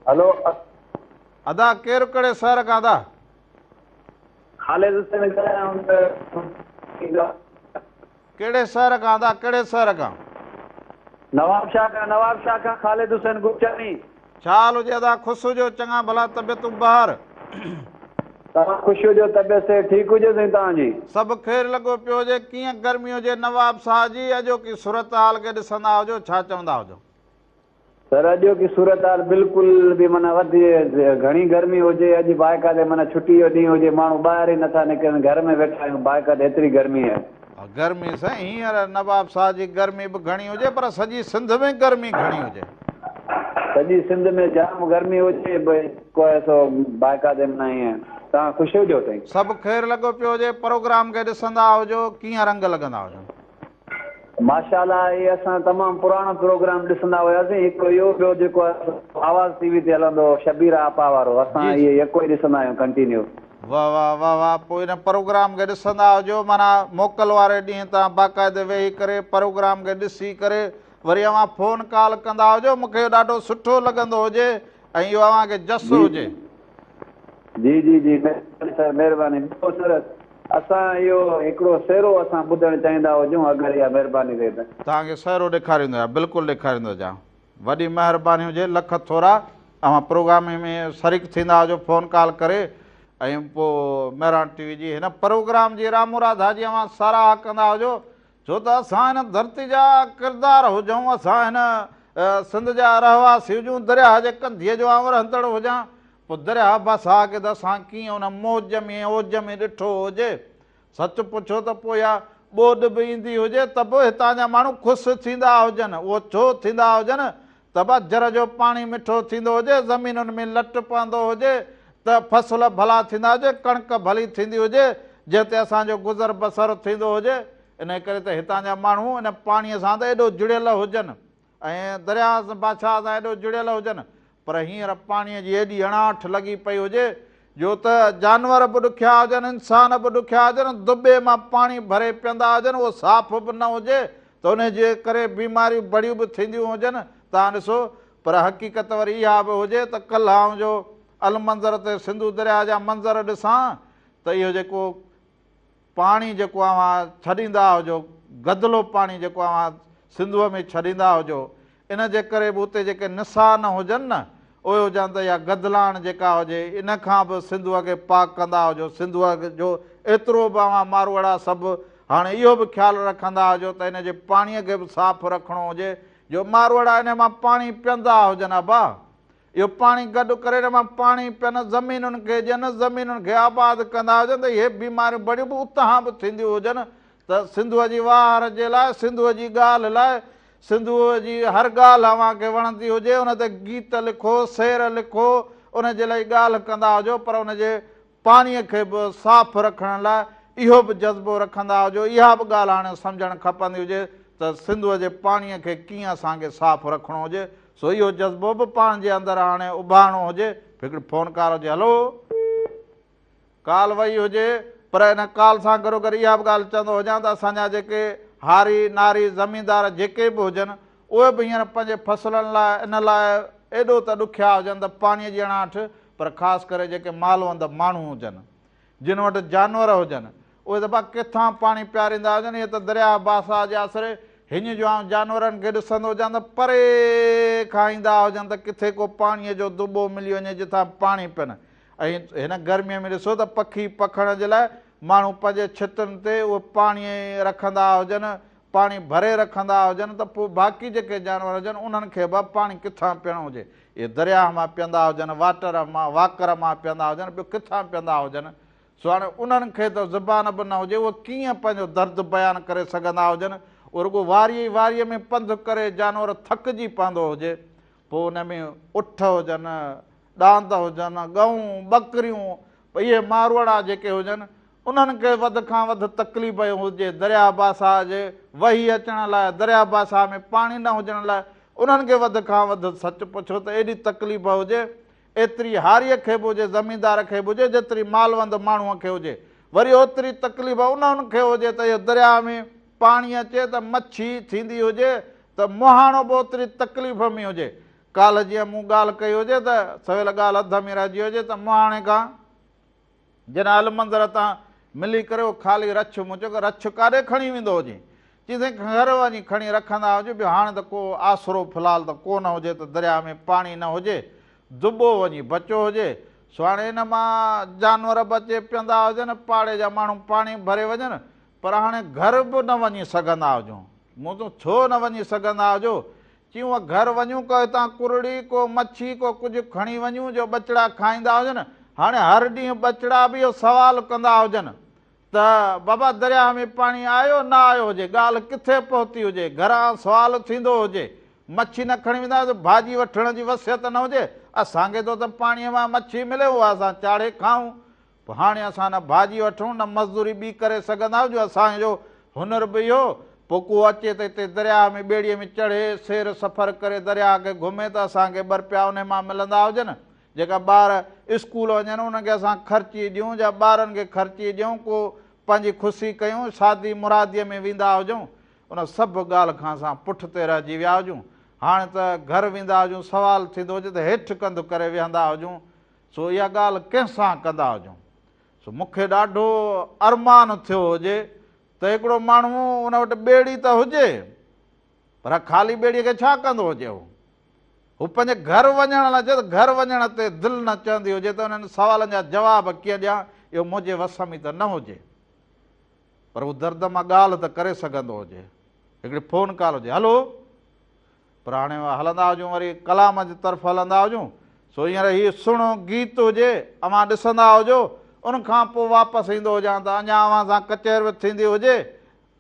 C: هلو
B: ادا ڪير ڪهڙي شهر کان ادا؟
C: خالد حسين ڳالهايان
B: ڪهڙي شهر کان ادا ڪهڙي شهر کان؟
C: نواب شاهه کان نواب شاهه کان خالد حسين گپچاڻي.
B: ڇا حال هجي ادا خوش هجو چڱا ڀلا طبيعتون بهار.
C: توهان خوش هجو طبيعت صحت ٺيڪ هجي سائين توهان جي.
B: سڀ خير لڳو پيو هجي ڪيئن گرمي هجي نواب صاحب جي اڄوڪي صورتحال کي ڏسندا هجو ڇا چوندا هجو.
C: سر اڄوڪي صورتحال بلڪل به معنيٰ وڌ گهڻي گرمي هجي اڄ باقاعدي معنيٰ ڇٽي جو ڏينهن هجي ماڻهو ٻاهر ئي نٿا نڪرن گهر ۾ ويٺا آهيون باقاعدي ايتري گرمي آهي.
B: گرمي سائين هينئر نواب صاحب جي گرمي به گهڻي هجي پر سڄي سنڌ ۾ گرمي گهڻي هجي.
C: سڄي سنڌ ۾ جام گرمي هجي ڀئي ڪو ايسو باقاعدي معنيٰ ائين توهان خوش هجو سائين.
B: سڀ خير لڳو پيو هجي پروگرام کي ڏسندا هجو ڪيئن رنگ لڳندا هجن.
C: ماشاءالله هي اسان تمام پراڻو پروگرام ڏسندا هياسين هڪڙو اهو ٻيو جيڪو آواز ٽي وي تي هلندو هو شبير آپا وارو اسان اهي يڪو ئي ڏسندا آهيون ڪنٽينيو.
B: واه واه واه واه پوء ان پروگرام کي ڏسندا هجو معنيٰ موڪل واري ڏينهن توهان باقاعدي ويهي ڪري پروگرام کي ڏسي ڪري وري اوهان فون ڪال ڪندا هجو مون کي اهو ڏاڍو سٺو لڳندو هجي ۽ اهو اوهان کي جس هجي.
G: جي جي جي مهرباني سر مهرباني ٻيو سر اسان اهو هڪڙو سهرو اسان ٻڌڻ چاهيندا هجون اگر اها مهرباني ٿئي ته.
B: توهان کي سهرو ڏيکاريندو آهيان بلڪل ڏيکاريندو هجان. وڏي مهرباني هجي لک ٿورا اوهان پروگرام ۾ شريڪ ٿيندا هجو فون ڪال ڪري ۽ پوء مهراڻ ٽي وي جي هن پروگرام جي رامو راڌا جي اوهان ساراهه ڪندا هجو ڇو ته اسان هن ڌرتي جا ڪردار هجون اسان هن سنڌ جا رهواسي هجون درياهه جي ڪنڌيء جو آئون رهندڙ هجان پوء درياهه باساهه کي ته اسان ڪيئن ان موج ۾ اوج ۾ ڏٺو هجي سچ پڇو ته پوء اها ٻوڏ به ايندي هجي ته به هتان جا ماڻهو خوش ٿيندا هجن. اهو ڇو ٿيندا هجن ته به جر جو پاڻي مٺو ٿيندو هجي، زمينن ۾ لٽ پوندو هجي ته فصل ڀلا ٿيندا هجي، ڪڻڪ ڀلي ٿيندي هجي، جنهن تي اسان جو گذر بسر ٿيندو هجي. انهيء ڪري ته هتان جا ماڻهو ان پاڻيء سان ته ايڏو جڙيل هجن. ۽ درياهه بادشاهه سان ايڏو جڙيل هجن، پر هينئر پاڻيء جي ايڏي اڻاٺ لڳي پئي هجي، جو ته جانور به ڏکيا هجن، انسان به ڏکيا هجن، دٻي مان پاڻي ڀري پيئندا هجن، اهو صاف به نه هجي ته انهي جي ڪري بيماريون بڙيون به ٿينديون هجن، توهان ڏسو، پر حقيقت وري اها به هجي ته ڪلهه آئون جو المنظر تي سنڌو درياهه جا منظر ڏسان ته اهو جيڪو پاڻي جيڪو اوهان ڇڏيندا هجو، گدلو پاڻي جيڪو اوهان سنڌوء ۾ ڇڏيندا هجو، ان جي ڪري به اتي جيڪي نسان هجن نه، اهي هجن ته اها گدلاڻ جيڪا هجي، ان کان به سنڌوء کي پاڪ ڪندا هجو. سنڌوء جو ايترو به اوهان ماروئڙا سڀ هاڻي اهو به خيال رکندا هجو ته ان جي پاڻيء کي به صاف رکڻو هجي، جو ماروئڙا ان مان پاڻي پيئندا هجن. ابا! اهو پاڻي گڏ ڪري ان مان پاڻي پين، زمينن کي ڏين، زمينن کي آباد ڪندا هجن ته اهي بيماريون بڙيون به اتان به ٿينديون هجن ته سنڌوء جي واهر جي لاء، سنڌوء جي ڳالهه لاء، سنڌوء جي هر ڳالهه اوهان کي وڻندي هجي، ان تي گيت لکو، شعر لکو، ان جي لاء ڳالهه ڪندا هجو پر ان جي پاڻيء کي به صاف رکڻ لاء اهو به جذبو رکندا هجو، اها به ڳالهه هاڻي سمجهڻ کپندي هجي ته سنڌوء جي پاڻيء کي ڪيئن اسان کي صاف رکڻو هجي، سو اهو جذبو به پاڻ جي اندر هاڻي اڀارڻو هجي. هڪڙي فون ڪال هجي، هلو! ڪال وئي هجي، پر ان ڪال سان گڏوگڏ اها به ڳالهه چوندو هجان ته اسان جا جيڪي هاري، ناري، زميندار جيڪي به هجن، اهي به هينئر پنهنجي فصلن لاء ان لاء ايڏو ته ڏکيا هجن ته پاڻيء جي اڻاٺ، پر خاص ڪري جيڪي مالوند ماڻهو هجن، جن وٽ جانور هجن، اهي ته با ڪٿان پاڻي پياريندا هجن، اهي ته درياهه باساهه جي آسري هڃ جو آئون جانورن کي ڏسندو هجان ته پري کان ايندا هجن ته ڪٿي ڪو پاڻيء جو دٻو ملي وڃي جتان پاڻي پين ۽ هن گرميء ۾ ڏسو ته پکي پکڻ جي لاء ماڻهو پنهنجي ڇتن تي اهي پاڻي رکندا هجن، پاڻي ڀري رکندا هجن ته پوء باقي جيڪي جانور هجن انهن کي به پاڻي ڪٿان پيئڻو هجي. اهي درياهه مان پيئندا هجن، واٽر مان، واڪر مان پيئندا هجن، ٻيو ڪٿان پيئندا هجن. سو هاڻي انهن کي ته زبان به نه هجي، اهي ڪيئن پنهنجو درد بيان ڪري سگهندا هجن. اهو رڳو واريء ئي واريء ۾ پنڌ ڪري جانور ٿڪجي پوندو هجي. پوء ان ۾ اٺ هجن، ڏاند هجن، ڳئون، ٻڪريون، اهي ماروئڙا جيڪي هجن، انهن کي وڌ کان وڌ تڪليف هجي، درياهه باساهه جي وهي اچڻ لاء، درياهه باساهه ۾ پاڻي نه هجڻ لاء انهن کي وڌ کان وڌ سچ پڇو ته ايڏي تڪليف هجي، ايتري هاريء کي به هجي، زميندار کي به هجي، جيتري مالوند ماڻهوء کي هجي. وري اوتري تڪليف انهن کي هجي ته اهو درياهه ۾ پاڻي اچي ته مڇي ٿيندي هجي ته مهاڻو به اوتري تڪليف ۾ هجي. ڪالهه جيئن مون ڳالهه ڪئي هجي ته سويل ڳالهه اڌ ۾ رهجي هجي ته مهاڻي کان جڏهن المنظر تان ملي ڪري اهو خالي رڇ مون چيو ته رڇ ڪاڏي کڻي ويندو هجين؟ چيائين سائين گهر وڃي کڻي رکندا هجون ٻيو هاڻي ته ڪو آسرو في الحال ته ڪو نه هجي ته درياهه ۾ پاڻي نه هجي دٻو وڃي بچو هجي سو هاڻي ان مان جانور به اچي پيئندا هجن پاڙي جا ماڻهو پاڻي ڀري وڃن پر هاڻي گهر به نه وڃي سگهندا هجون. مون چيو ڇو نه وڃي سگهندا هجو؟ چيون گهر وڃون ڪو هتان ڪرڙي، ڪو مڇي، ڪو ڪجهه کڻي وڃون جو ٻچڙا کائيندا هجن. هاڻي هر ڏينهن ٻچڙا به اهو سوال ڪندا هجن ته بابا درياهه ۾ پاڻي آيو نه آيو هجي، ڳالهه ڪٿي پهتي هجي، گهران سوال ٿيندو هجي. مڇي نه کڻي ويندا هجون، ڀاڄي وٺڻ جي وصيت نه هجي، اسان کي ٿو ته پاڻيء مان مڇي ملي اها اسان چاڙهي کائون. پوء هاڻي اسان نه ڀاڄي وٺون نه مزدوري ٻي ڪري سگهندا آهيون جو اسان جو هنر به اهو، پوء ڪو اچي ته هتي درياهه ۾ ٻيڙيء ۾ چڙهي سير سفر ڪري درياهه کي گهمي ته اسان کي ٻه رپيا انهي مان ملندا هجن. جيڪا ٻار اسڪول وڃن انهن کي اسان خرچي ڏيون جا ٻارن کي خرچي ڏيون ڪو پنهنجي خوشي ڪيون شادي مراديء ۾ ويندا هجون ان سڀ ڳالهه کان اسان پٺ تي رهجي ويا هجون. هاڻي ته گهر ويندا هجون سوال ٿيندو هجي ته هيٺ ڪنڌ ڪري ويهندا هجون سو اها ڳالهه ڪنهن سان ڪندا هجون. سو مون کي ڏاڍو ارمان ٿيو هجي ته هڪڙو ماڻهو ان وٽ ٻيڙي ته هجي پر خالي ٻيڙيء کي ڇا ڪندو هجي هو؟ هو پنهنجي گهر وڃڻ لاء چئي ته گهر وڃڻ تي دل نه چوندي هجي ته انهن سوالن جا جواب ڪيئن ڏيان، اهو منهنجي وس ۾ ته نه هجي. پر هو درد مان ڳالهه ته ڪري سگهندو هجي. هڪڙي فون ڪال هجي، هلو! پر هاڻي هلندا هجون وري ڪلام جي طرف هلندا هجون، سو هينئر هي سهڻو گيت هجي، اوهان ڏسندا هجو، ان کان پوء واپس ايندو هجان ته اڃا اوهان سان ڪچهري به ٿيندي هجي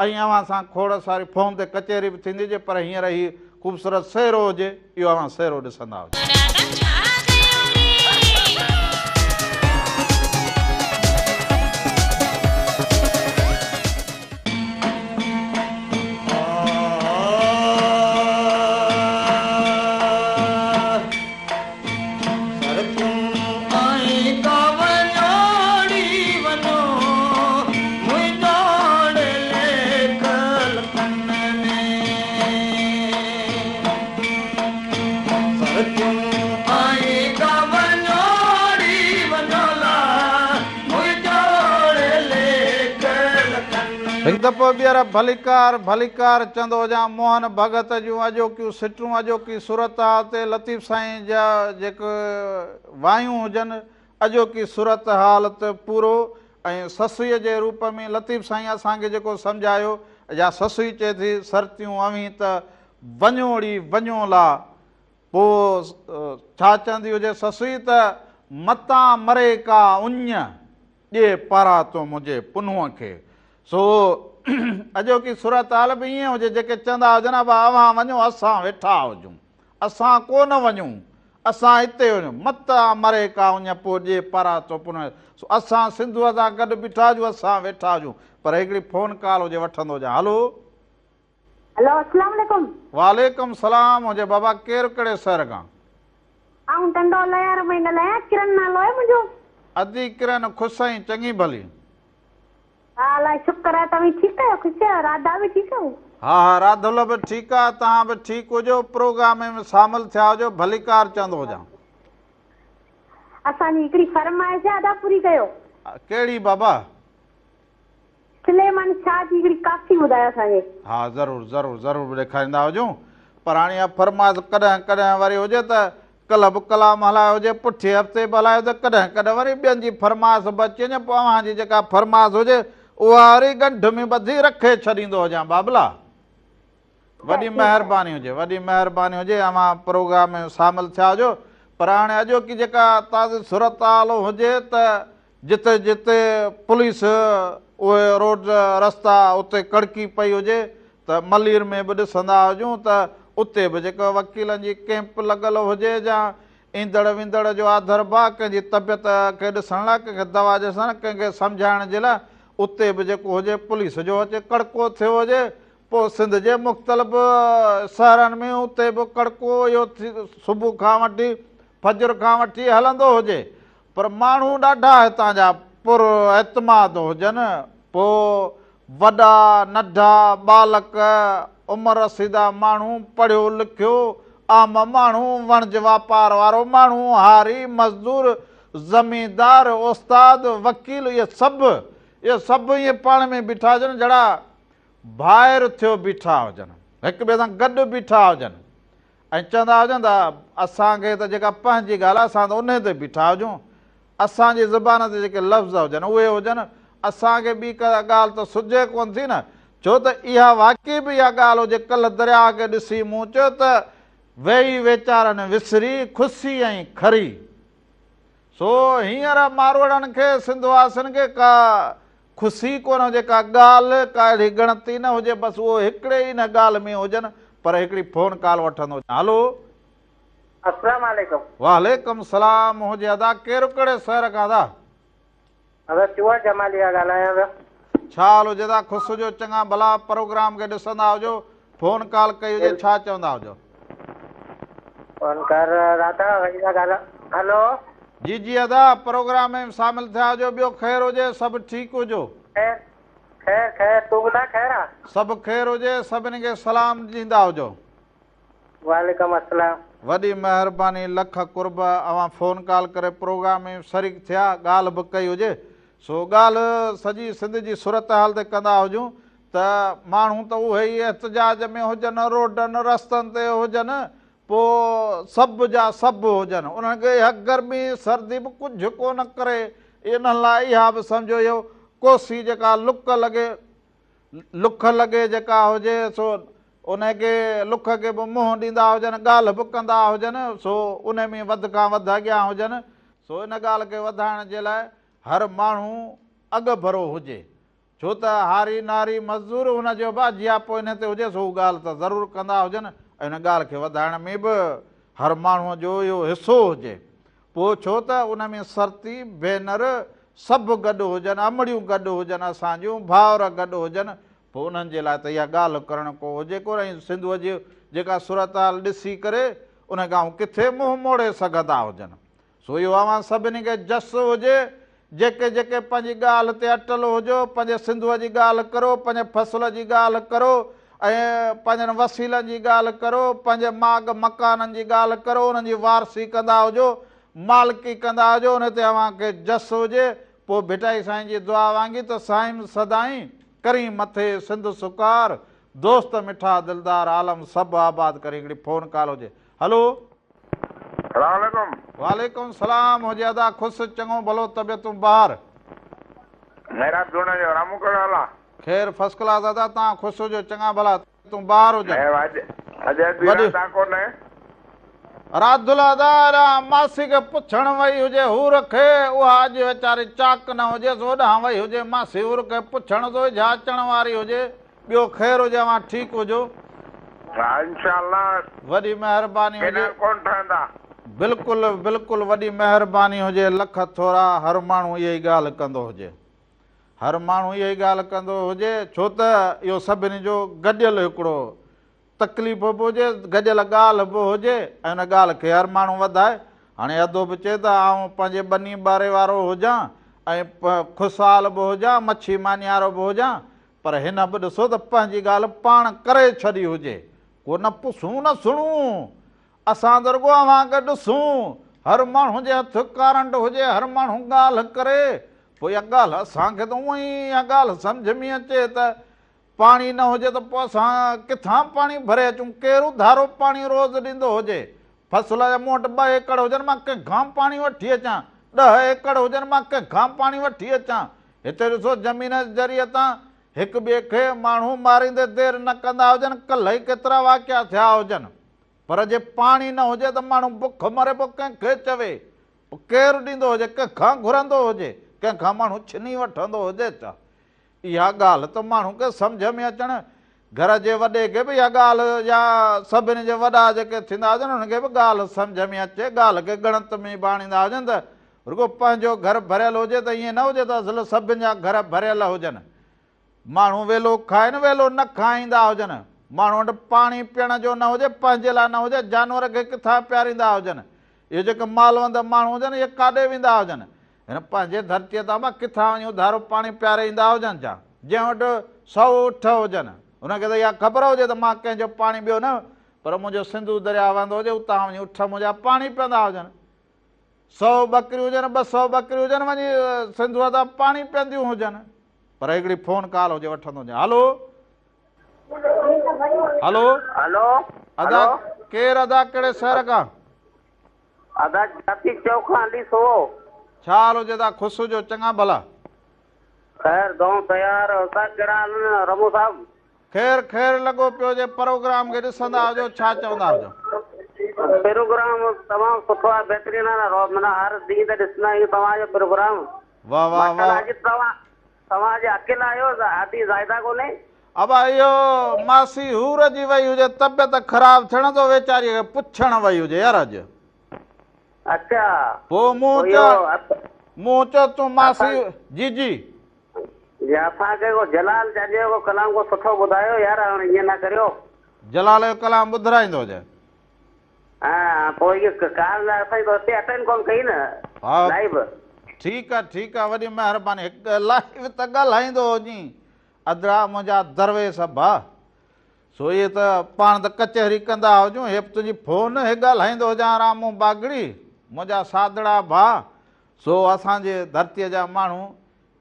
B: ۽ اوهان سان کوڙ ساري فون تي ڪچهري به ٿيندي هجي پر هينئر هي خوبصورت سهرو هجي اهو اوهان سهرو ڏسندا هجو. هڪ دفعو ٻيهر ڀليڪار ڀليڪار چوندو هجان موهن ڀڳت جون اڄوڪيون سٽون اڄوڪي صورتحال تي لطيف سائين جا جيڪي وايون هجن اڄوڪي صورتحال تي پورو ۽ سسئيء جي روپ ۾ لطيف سائين اسان کي جيڪو سمجهايو يا سسئي چئي ٿي سرتيون اوهين ته وڃو ڙي وڃو لا پوء ڇا چوندي هجي سسئي ته متان مري ڪا اڃ ڏي پاراتو منهنجي پنهونء کي. سو اڄوڪي صورتحال به ائين هجي جيڪي چوندا هجن ابا اوهان وڃو اسان ويٺا هجون اسان ڪو نه وڃون اسان هتي هجون متان مري ڪا اڃ پوء ڏي پاراتو پنهونء سو اسان سنڌوء سان گڏ بيٺا هجون اسان ويٺا هجون پر هڪڙي فون ڪال هجي وٺندو هجان هلو.
H: هلو اسلام عليڪم.
B: وعليڪم سلام هجي بابا ڪير ڪهڙي شهر کان.
H: آئون ٽنڊو الهيار مان ڳالهايان ڪرن نالو آهي منهنجو.
B: ادي ڪرن خوش آهين چڱي ڀلي.
H: ها الله جو شڪر آهي توهين ٺيڪ آهيو خوش آهيو راڌا به ٺيڪ آهي.
B: ها ها راڌل به ٺيڪ آ توهان به ٺيڪ هجو پروگرام ۾ شامل ٿيا هجو ڀليڪار چوندو هجان.
H: اسان جي هڪڙي فرمائش آهي ادا پوري ڪيو.
B: ڪهڙي بابا.
H: سليمان شاهه جي هڪڙي ڪافي ٻڌايو اسان کي.
B: ها ضرور ضرور ضرور به ڏيکاريندا هجون پر هاڻي اها فرمائش ڪڏهن ڪڏهن وري هجي ته ڪلهه به ڪلام هلايو هجي پٺئين هفتي به هلايو ته ڪڏهن ڪڏهن وري ٻين جي فرمائش به اچي وڃي پوء اوهان جي جيڪا فرمائش هجي اها وري ڳنڍ ۾ ٻڌي رکي ڇڏيندو هجان بابلا. وڏي مهرباني هجي وڏي مهرباني هجي اوهان پروگرام ۾ شامل ٿيا هجو پر هاڻي اڄوڪي جيڪا تازي صورتحال هجي ته جتي جتي پوليس اهي روڊ رستا اتي ڪڙڪي پئي هجي ته ملير ۾ به ڏسندا هجون ته اتي به جيڪو وڪيلن جي ڪئمپ لڳل هجي يا ايندڙ ويندڙ جو آڌر ڀاء ڪنهن جي طبيعت کي ڏسڻ لاء ڪنهن کي دوا ڏسڻ ڪنهن کي سمجهائڻ جي لاء اتي به جيڪو هجي پوليس جو اچي ڪڙڪو ٿيو هجي پوء سنڌ جي مختلف شهرن ۾ اتي به ڪڙڪو اهو صبح کان وٺي فجر کان وٺي هلندو هجي پر ماڻهو ڏاڍا هتان جا پر اعتماد هجن پوء وڏا ننڍا ٻالڪ عمر رسيده ماڻهو پڙهيو لکيو عام ماڻهو وڻج واپار وارو ماڻهو هاري مزدور زميندار استاد وڪيل اهي سڀ اهي سڀ ائين پاڻ ۾ بيٺا هجن جھڙا ڀائر ٿيو بيٺا هجن، هڪ ٻئي سان گڏ بيٺا هجن ۽ چوندا هجن ته اسان کي ته جيڪا پنهنجي ڳالهه آهي اسان ته انهي تي بيٺا هجون، اسان جي زبان تي جيڪي لفظ هجن اهي هجن، اسان کي ٻي ڪا ڳالهه ته سجهي ڪونه ٿي نه، ڇو ته اها واقعي به اها ڳالهه هجي ڪلهه درياهه کي ڏسي مون چيو ته ويئي ويچارن وسري، خوسي ۽ کري. سو هينئر ماروئڙن کي، سنڌ واسين کي ڪا خوشي ڪونه هجي، ڪا ڳالهه، ڪا اهڙي ڳڻتي نه هجي، بس اهو هڪڙي ئي نه ڳالهه ۾ هجن، پر هڪڙي فون ڪال وٺندو هجان. هلو.
F: السلام عليڪم.
B: وعليڪم سلام هجي ادا، ڪير ڪهڙي شهر کان ادا؟
F: ادا چوهڙ جمالي کان ڳالهايان پيو.
B: ڇا حال هجي ادا، خوش هجو، چڱا ڀلا، پروگرام کي ڏسندا هجو، فون ڪال ڪئي هجي، ڇا چوندا هجو؟
F: فون ڪر راڌا وري ٿا ڳالهايو. هلو.
B: جي جي ادا پروگرام ۾ شامل ٿيا هجو ٻيو خير هجي سڀ ٺيڪ هجو.
F: خير خير خير تون ٻڌاء خير آ.
B: سڀ خير هجي سڀني کي سلام ڏيندا هجو.
F: وعليڪم السلام.
B: وڏي مهرباني لک قرب اوهان فون ڪال ڪري پروگرام ۾ شريڪ ٿيا ڳالهه به ڪئي هجي سو ڳالهه سڄي سنڌ جي صورتحال تي ڪندا هجون ته ماڻهو ته اهي ئي احتجاج ۾ هجن روڊن رستن تي هجن پوء سڀ جا سڀ هجن انهن کي اها گرمي سردي به ڪجهه ڪونه ڪري انهن لاء اها به سمجهو اهو ڪوسي جيڪا لڪ لڳي لک لڳي جيڪا هجي سو ان کي لک کي به منهن ڏيندا هجن ڳالهه به ڪندا هجن سو ان ۾ وڌ کان وڌ اڳيان هجن سو ان ڳالهه کي وڌائڻ جي لاء هر ماڻهو اڳڀرو هجي ڇو ته هاري ناري مزدور هن جو به جياپو انهي تي هجي سو هو ڳالهه ته ضرور ڪندا هجن ۽ ان ڳالهه کي وڌائڻ ۾ به هر ماڻهوء جو اهو حصو هجي. پوء ڇو ته ان ۾ سرتي، ڀينر سڀ گڏ هجن، امڙيون گڏ هجن اسان جون، ڀائر گڏ هجن، پوء انهن جي لاء ته اها ڳالهه ڪرڻ ڪو هجي ڪونه ۽ سنڌوء جي جيڪا صورتحال ڏسي ڪري ان کان هو ڪٿي منهن موڙي سگهندا هجن. سو اهو اوهان سڀني کي جس هجي، جيڪي جيڪي پنهنجي ڳالهه تي اٽل هجو، پنهنجي سنڌوء جي ڳالهه ڪرو، پنهنجي فصل جي ڳالهه ڪرو ۽ پنهنجن وسيلن جي ڳالهه ڪرو، پنهنجي ماڳ مڪانن جي ڳالهه ڪرو، انهن جي وارثي ڪندا هجو، مالڪي ڪندا هجو، ان تي اوهان کي جس هجي. پوء ڀٽائي سائين جي دعا وانگي ته سائين سدائين ڪرين مٿي سنڌ سڪار، دوست مٺا دلدار عالم سڀ آباد ڪرين. هڪڙي فون ڪال هجي. هلو.
I: سلام عليڪم.
B: وعليڪم سلام هجي ادا خوش چڱو ڀلو طبيعتون بهار.
I: محراب جوڻيجو رامو ڪهڙو حال آ.
B: خير فرسٽ ڪلاس ادا توهان خوش هجو چڱا ڀلا طبيعتون بهار هجن.
I: اڄ اڄ اڌ رات تان ڪونهي.
B: راڌل ادا هيڏانهن ماسي کي پڇڻ وئي هجي حور کي اها اڄ ويچاري چاڪ نه هجيس هوڏانهن وئي هجي ماسي حور کي پڇڻ سو جا اچڻ واري هجي. ٻيو خير هجي اوهان ٺيڪ هجو.
I: ها انشاء الله.
B: وڏي مهرباني هجي.
I: ڪينال ڪون ٺهندا.
B: بلڪل بلڪل وڏي مهرباني هجي لک ٿورا هر ماڻهو اها ئي ڳالهه ڪندو هجي هر ماڻهو اها ئي ڳالهه ڪندو هجي ڇو ته اهو سڀني جو گڏيل هڪڙو تڪليف به هجي گڏيل ڳالهه به هجي ۽ ان ڳالهه کي هر ماڻهو وڌائي هاڻي ادو به چئي ته آئون پنهنجي ٻني ٻاري وارو هجان ۽ خوشحال به هجان مڇي مانيارو به هجان پر هن به ڏسو ته پنهنجي ڳالهه پاڻ ڪري ڇڏي هجي. ڪو نه پسون نه سڻون. اسان ته رڳو اوهان کي ڏسون. هر ماڻهو جي هٿ ڪارنٽ هجي، هر ماڻهو ڳالهه ڪري. پوء اها ڳالهه اسان کي ته اونئن ئي اها ڳالهه سمجهه ۾ اچي ته پاڻي نه هجي ته پوء اسان ڪٿان پاڻي ڀري اچون؟ ڪير اڌارو پاڻي روز ڏيندو هجي؟ فصل جا مون وٽ ٻه ايڪڙ هجن مان ڪنهن کان پاڻي وٺي اچان؟ ڏهه ايڪڙ هجن مان ڪنهن کان پاڻي وٺي اچان؟ هتي ڏسو زمين جي ذريعي تان هڪ ٻئي کي ماڻهو ماريندي دير نه ڪندا هجن، ڪلهه ئي ڪيترا واقعا ٿيا هجن. پر جي پاڻي نه هجي ته ماڻهو بک مري پوء ڪنهن کي چوي؟ پوء ڪير ڏيندو هجي؟ ڪنهن کان گهرندو هجي؟ ڪنهن کان ماڻهو ڇني وٺندو هجي ڇا؟ اها ڳالهه ته ماڻهو کي سمجهه ۾ اچڻ، گهر جي وڏي کي به اها ڳالهه يا سڀني جي وڏا جيڪي ٿيندا هجن انهن کي به ڳالهه سمجهه ۾ اچي، ڳالهه کي ڳڻت ۾ به آڻيندا هجن ته رڳو پنهنجو گهر ڀريل هجي ته ائين نه هجي ته اصل سڀن جا گهر ڀريل هجن. ماڻهو ويلو کائن ويلو نه کائيندا هجن. ماڻهو وٽ پاڻي پيئڻ جو نه هجي، پنهنجي لاء نه هجي، جانور کي ڪٿان پياريندا هجن. اهي جيڪي مالوند ماڻهو هجن اهي ڪاڏي ويندا هجن. هن پنهنجي ڌرتيء تان به ڪٿان وڃي اڌارو پاڻي پياري ايندا هجن ڇا؟ جنهن وٽ سئو اٺ هجن، ان کي ته اها خبر هجي ته مان ڪنهن جو پاڻي ٻيو نه پر منهنجو سنڌو درياء وهندو هجي، اتان وڃي اٺ منهنجا پاڻي پيئندا هجن. سئو ٻڪريون هجن، 200 ٻڪريون هجن، وڃي سنڌوء تان پاڻي پيئنديون هجن. پر هڪڙي فون ڪال هجي وٺندو هجان. هلو. هلو.
E: هلو.
B: ادا ڪير ادا ڪهڙي شهر کان؟
E: ادا جاتي چوڪ کان علي سوهو.
B: ڇا حال هجي ادا خوش هجو چڱا ڀلا.
E: خير دعائون تيار استاد ڪهڙا حال آهن رمو صاحب.
B: خير خير لڳو پيو هجي پروگرام کي ڏسندا هجو ڇا چوندا هجو.
E: پروگرام تمام سٺو آهي بهترين آهي معنيٰ هر ڏينهن ته ڏسندا آهيون توهان جو پروگرام.
B: واه واه
E: ماشاءالله
B: واه.
E: اڄ توهان توهان اڄ اڪيلا آهيو ادي زاهده ڪونهي.
B: ابا اهو ماسي حور جي وئي هجي طبيعت خراب ٿيڻ تو ويچاري کي پڇڻ وئي هجي يار اڄ.
E: اڇا.
B: پوء مون چيو مون چيو تون ماسي جي جي.
E: جي اسان کي ڪو جلال چانڊيو جو ڪو ڪلام ڪو سٺو ٻڌايو يار هاڻي ائين نه ڪريو.
B: جلال جو ڪلام ٻڌرائيندو هجي.
E: ها پوء اهو ڪال اسان جي ته هتي اٽينڊ ڪونه ڪئي نه.
B: ها
E: لائيو.
B: ٺيڪ آ ٺيڪ آ وڏي مهرباني هڪ لائيو ته ڳالهائيندو هجين ادڙا منهنجا درويش ڀا سو اهي ته پاڻ ته ڪچهري ڪندا هجون هي به تنهنجي فون هي ڳالهائيندو هجان رامو باگڙي منهنجا سادڙا ڀا سو اسان جي ڌرتيء جا ماڻهو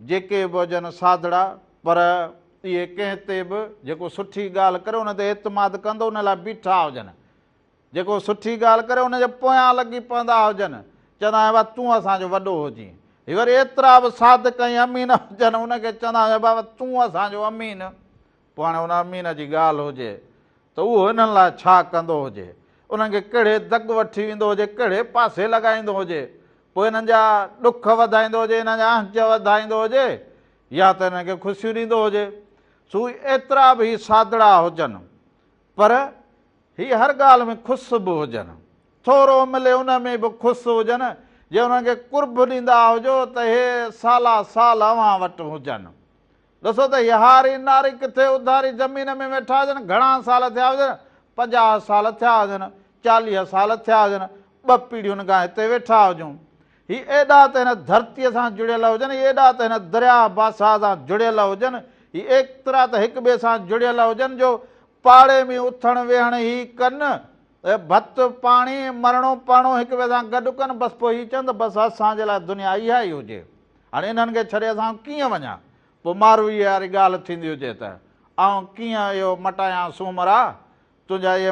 B: جيڪي به هجن سادڙا پر اهي ڪنهن تي به جيڪو سٺي ڳالهه ڪري ان تي اعتماد ڪندو ان لاء بيٺا هجن جيڪو سٺي ڳالهه ڪري ان جي پويان لڳي پوندا هجن، چوندا آهن بابا تون اسان جو وڏو هجين. هي وري ايترا به صادق ۽ امين هجن ان کي چوندا هجن بابا تون اسان جو امين. پوء هاڻي ان امين جي ڳالهه هجي ته اهو انهن لاء ڇا ڪندو هجي، انهن کي ڪهڙي دڳ وٺي ويندو هجي، ڪهڙي پاسي لڳائيندو هجي، پوء انهن جا ڏک وڌائيندو هجي، انهن جا اهنج وڌائيندو هجي يا ته انهن کي خوشيون ڏيندو هجي. سو ايترا به هي سادڙا هجن پر هي هر ڳالهه ۾ خوش به هجن. ٿورو ملي ان ۾ به خوش هجن. جي انهن کي قرب ڏيندا هجو ته هي سالا سال اوهان وٽ هجن. ڏسو ته هي هاري ناري ڪٿي اڌاري زمين ۾ ويٺا هجن، گهڻا سال ٿيا هجن، 50 سال ٿيا هجن، 40 سال ٿيا هجن، ٻه پيڙهين کان هتي ويٺا هجون. هي ايڏا ته هن ڌرتيء سان جڙيل هجن، هي ايڏا ته هن درياهه بادشاهه سان جڙيل هجن، هي ايترا ته هڪ ٻئي سان جڙيل هجن جو پاڙي ۾ اٿڻ ويهڻ هي ڪن، ڀت پاڻي، مرڻو پرڻو هڪ ٻئي سان گڏ ڪن، بس پوء هي چون ته بس اسان جي لاء دنيا اها ئي هجي. هاڻي انهن کي ڇڏي اسان ڪيئن وڃان؟ پوء مارويء واري ڳالهه ٿيندي هجي ته، آئون ڪيئن اهو مٽايان سومرا، تنهنجا اهي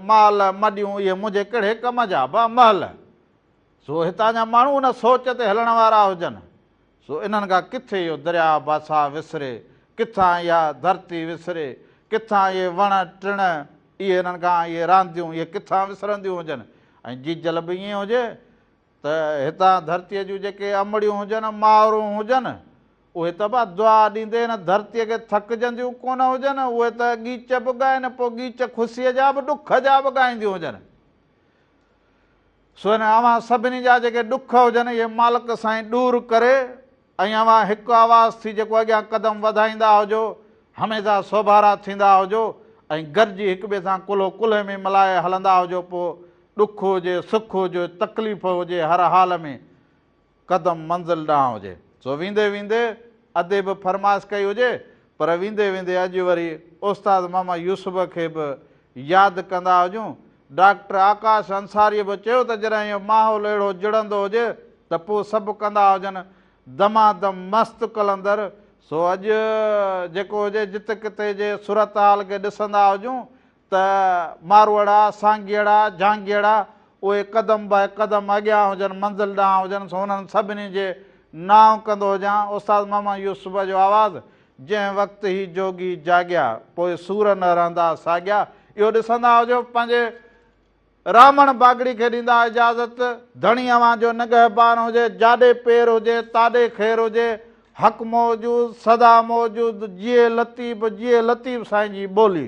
B: مال مڏيون اهي منهنجي ڪهڙي ڪم جا، با مهل. سو هتان جا ماڻهو ان سوچ تي هلڻ وارا هجن. سو انهن کان ڪٿي اهو درياء بادشاهه وسري، ڪٿان اها ڌرتي وسري، ڪٿان اهي وڻ ٽڻ، اهي انهن کان اهي رانديون اهي ڪٿان وسرنديون هجن ۽ جيجل به ائين هجي ته هتان ڌرتيء جون جيڪي امڙيون هجن، مائرون هجن، اهي ته به دعا ڏيندي هن ڌرتيء کي ٿڪجنديون ڪونه هجن، اهي ته ڳيچ به ڳائن، پوء ڳيچ خوشيء جا به ڏک جا به ڳائينديون هجن. سو هن اوهان سڀني جا جيڪي ڏک هجن اهي مالڪ سائين ڏور ڪري ۽ اوهان هڪ آواز ٿي جيڪو اڳيان قدم وڌائيندا هجو، هميشه سوڀارا ٿيندا هجو ۽ گڏجي هڪ ٻئي سان ڪلهو ڪلهي ۾ ملائي هلندا هجو پوء ڏک هجي، سک هجي، تڪليف هجي هر حال ۾ قدم منزل ڏانهن هجي. سو ويندي ويندي ادي به فرمائش ڪئي هجي پر ويندي ويندي اڄ وري استاد محمد يوسف کي به ياد ڪندا هجون. ڊاڪٽر آڪاش انصاريء به چيو ته جڏهن اهو ماحول اهڙو جڙندو هجي ته پوء سڀ ڪندا هجن دمادم مست قلندر. سو اڄ جيڪو هجي جت ڪٿي جي صورتحال کي ڏسندا هجون ته ماروئڙا، سانگيئڙا، جهانگيئڙا اهي قدم به قدم اڳيان هجن، منزل ڏانهن هجن، سو انهن سڀني جي نانء ڪندو هجان. استاد محمد يوسف جو آواز، جنهن وقت هي جوڳي جاڳيا، پوء سور نه رهندا ساڳيا. اهو ڏسندا هجو، پنهنجي رامڻ باگڙي کي ڏيندا اجازت، ڌڻي اوهان جو نگهبان هجي، جاڏي پير هجي، تاڏي خير هجي، حق موجود، سدا موجود، جيئي لطيف، جيئي لطيف سائين جي ٻولي.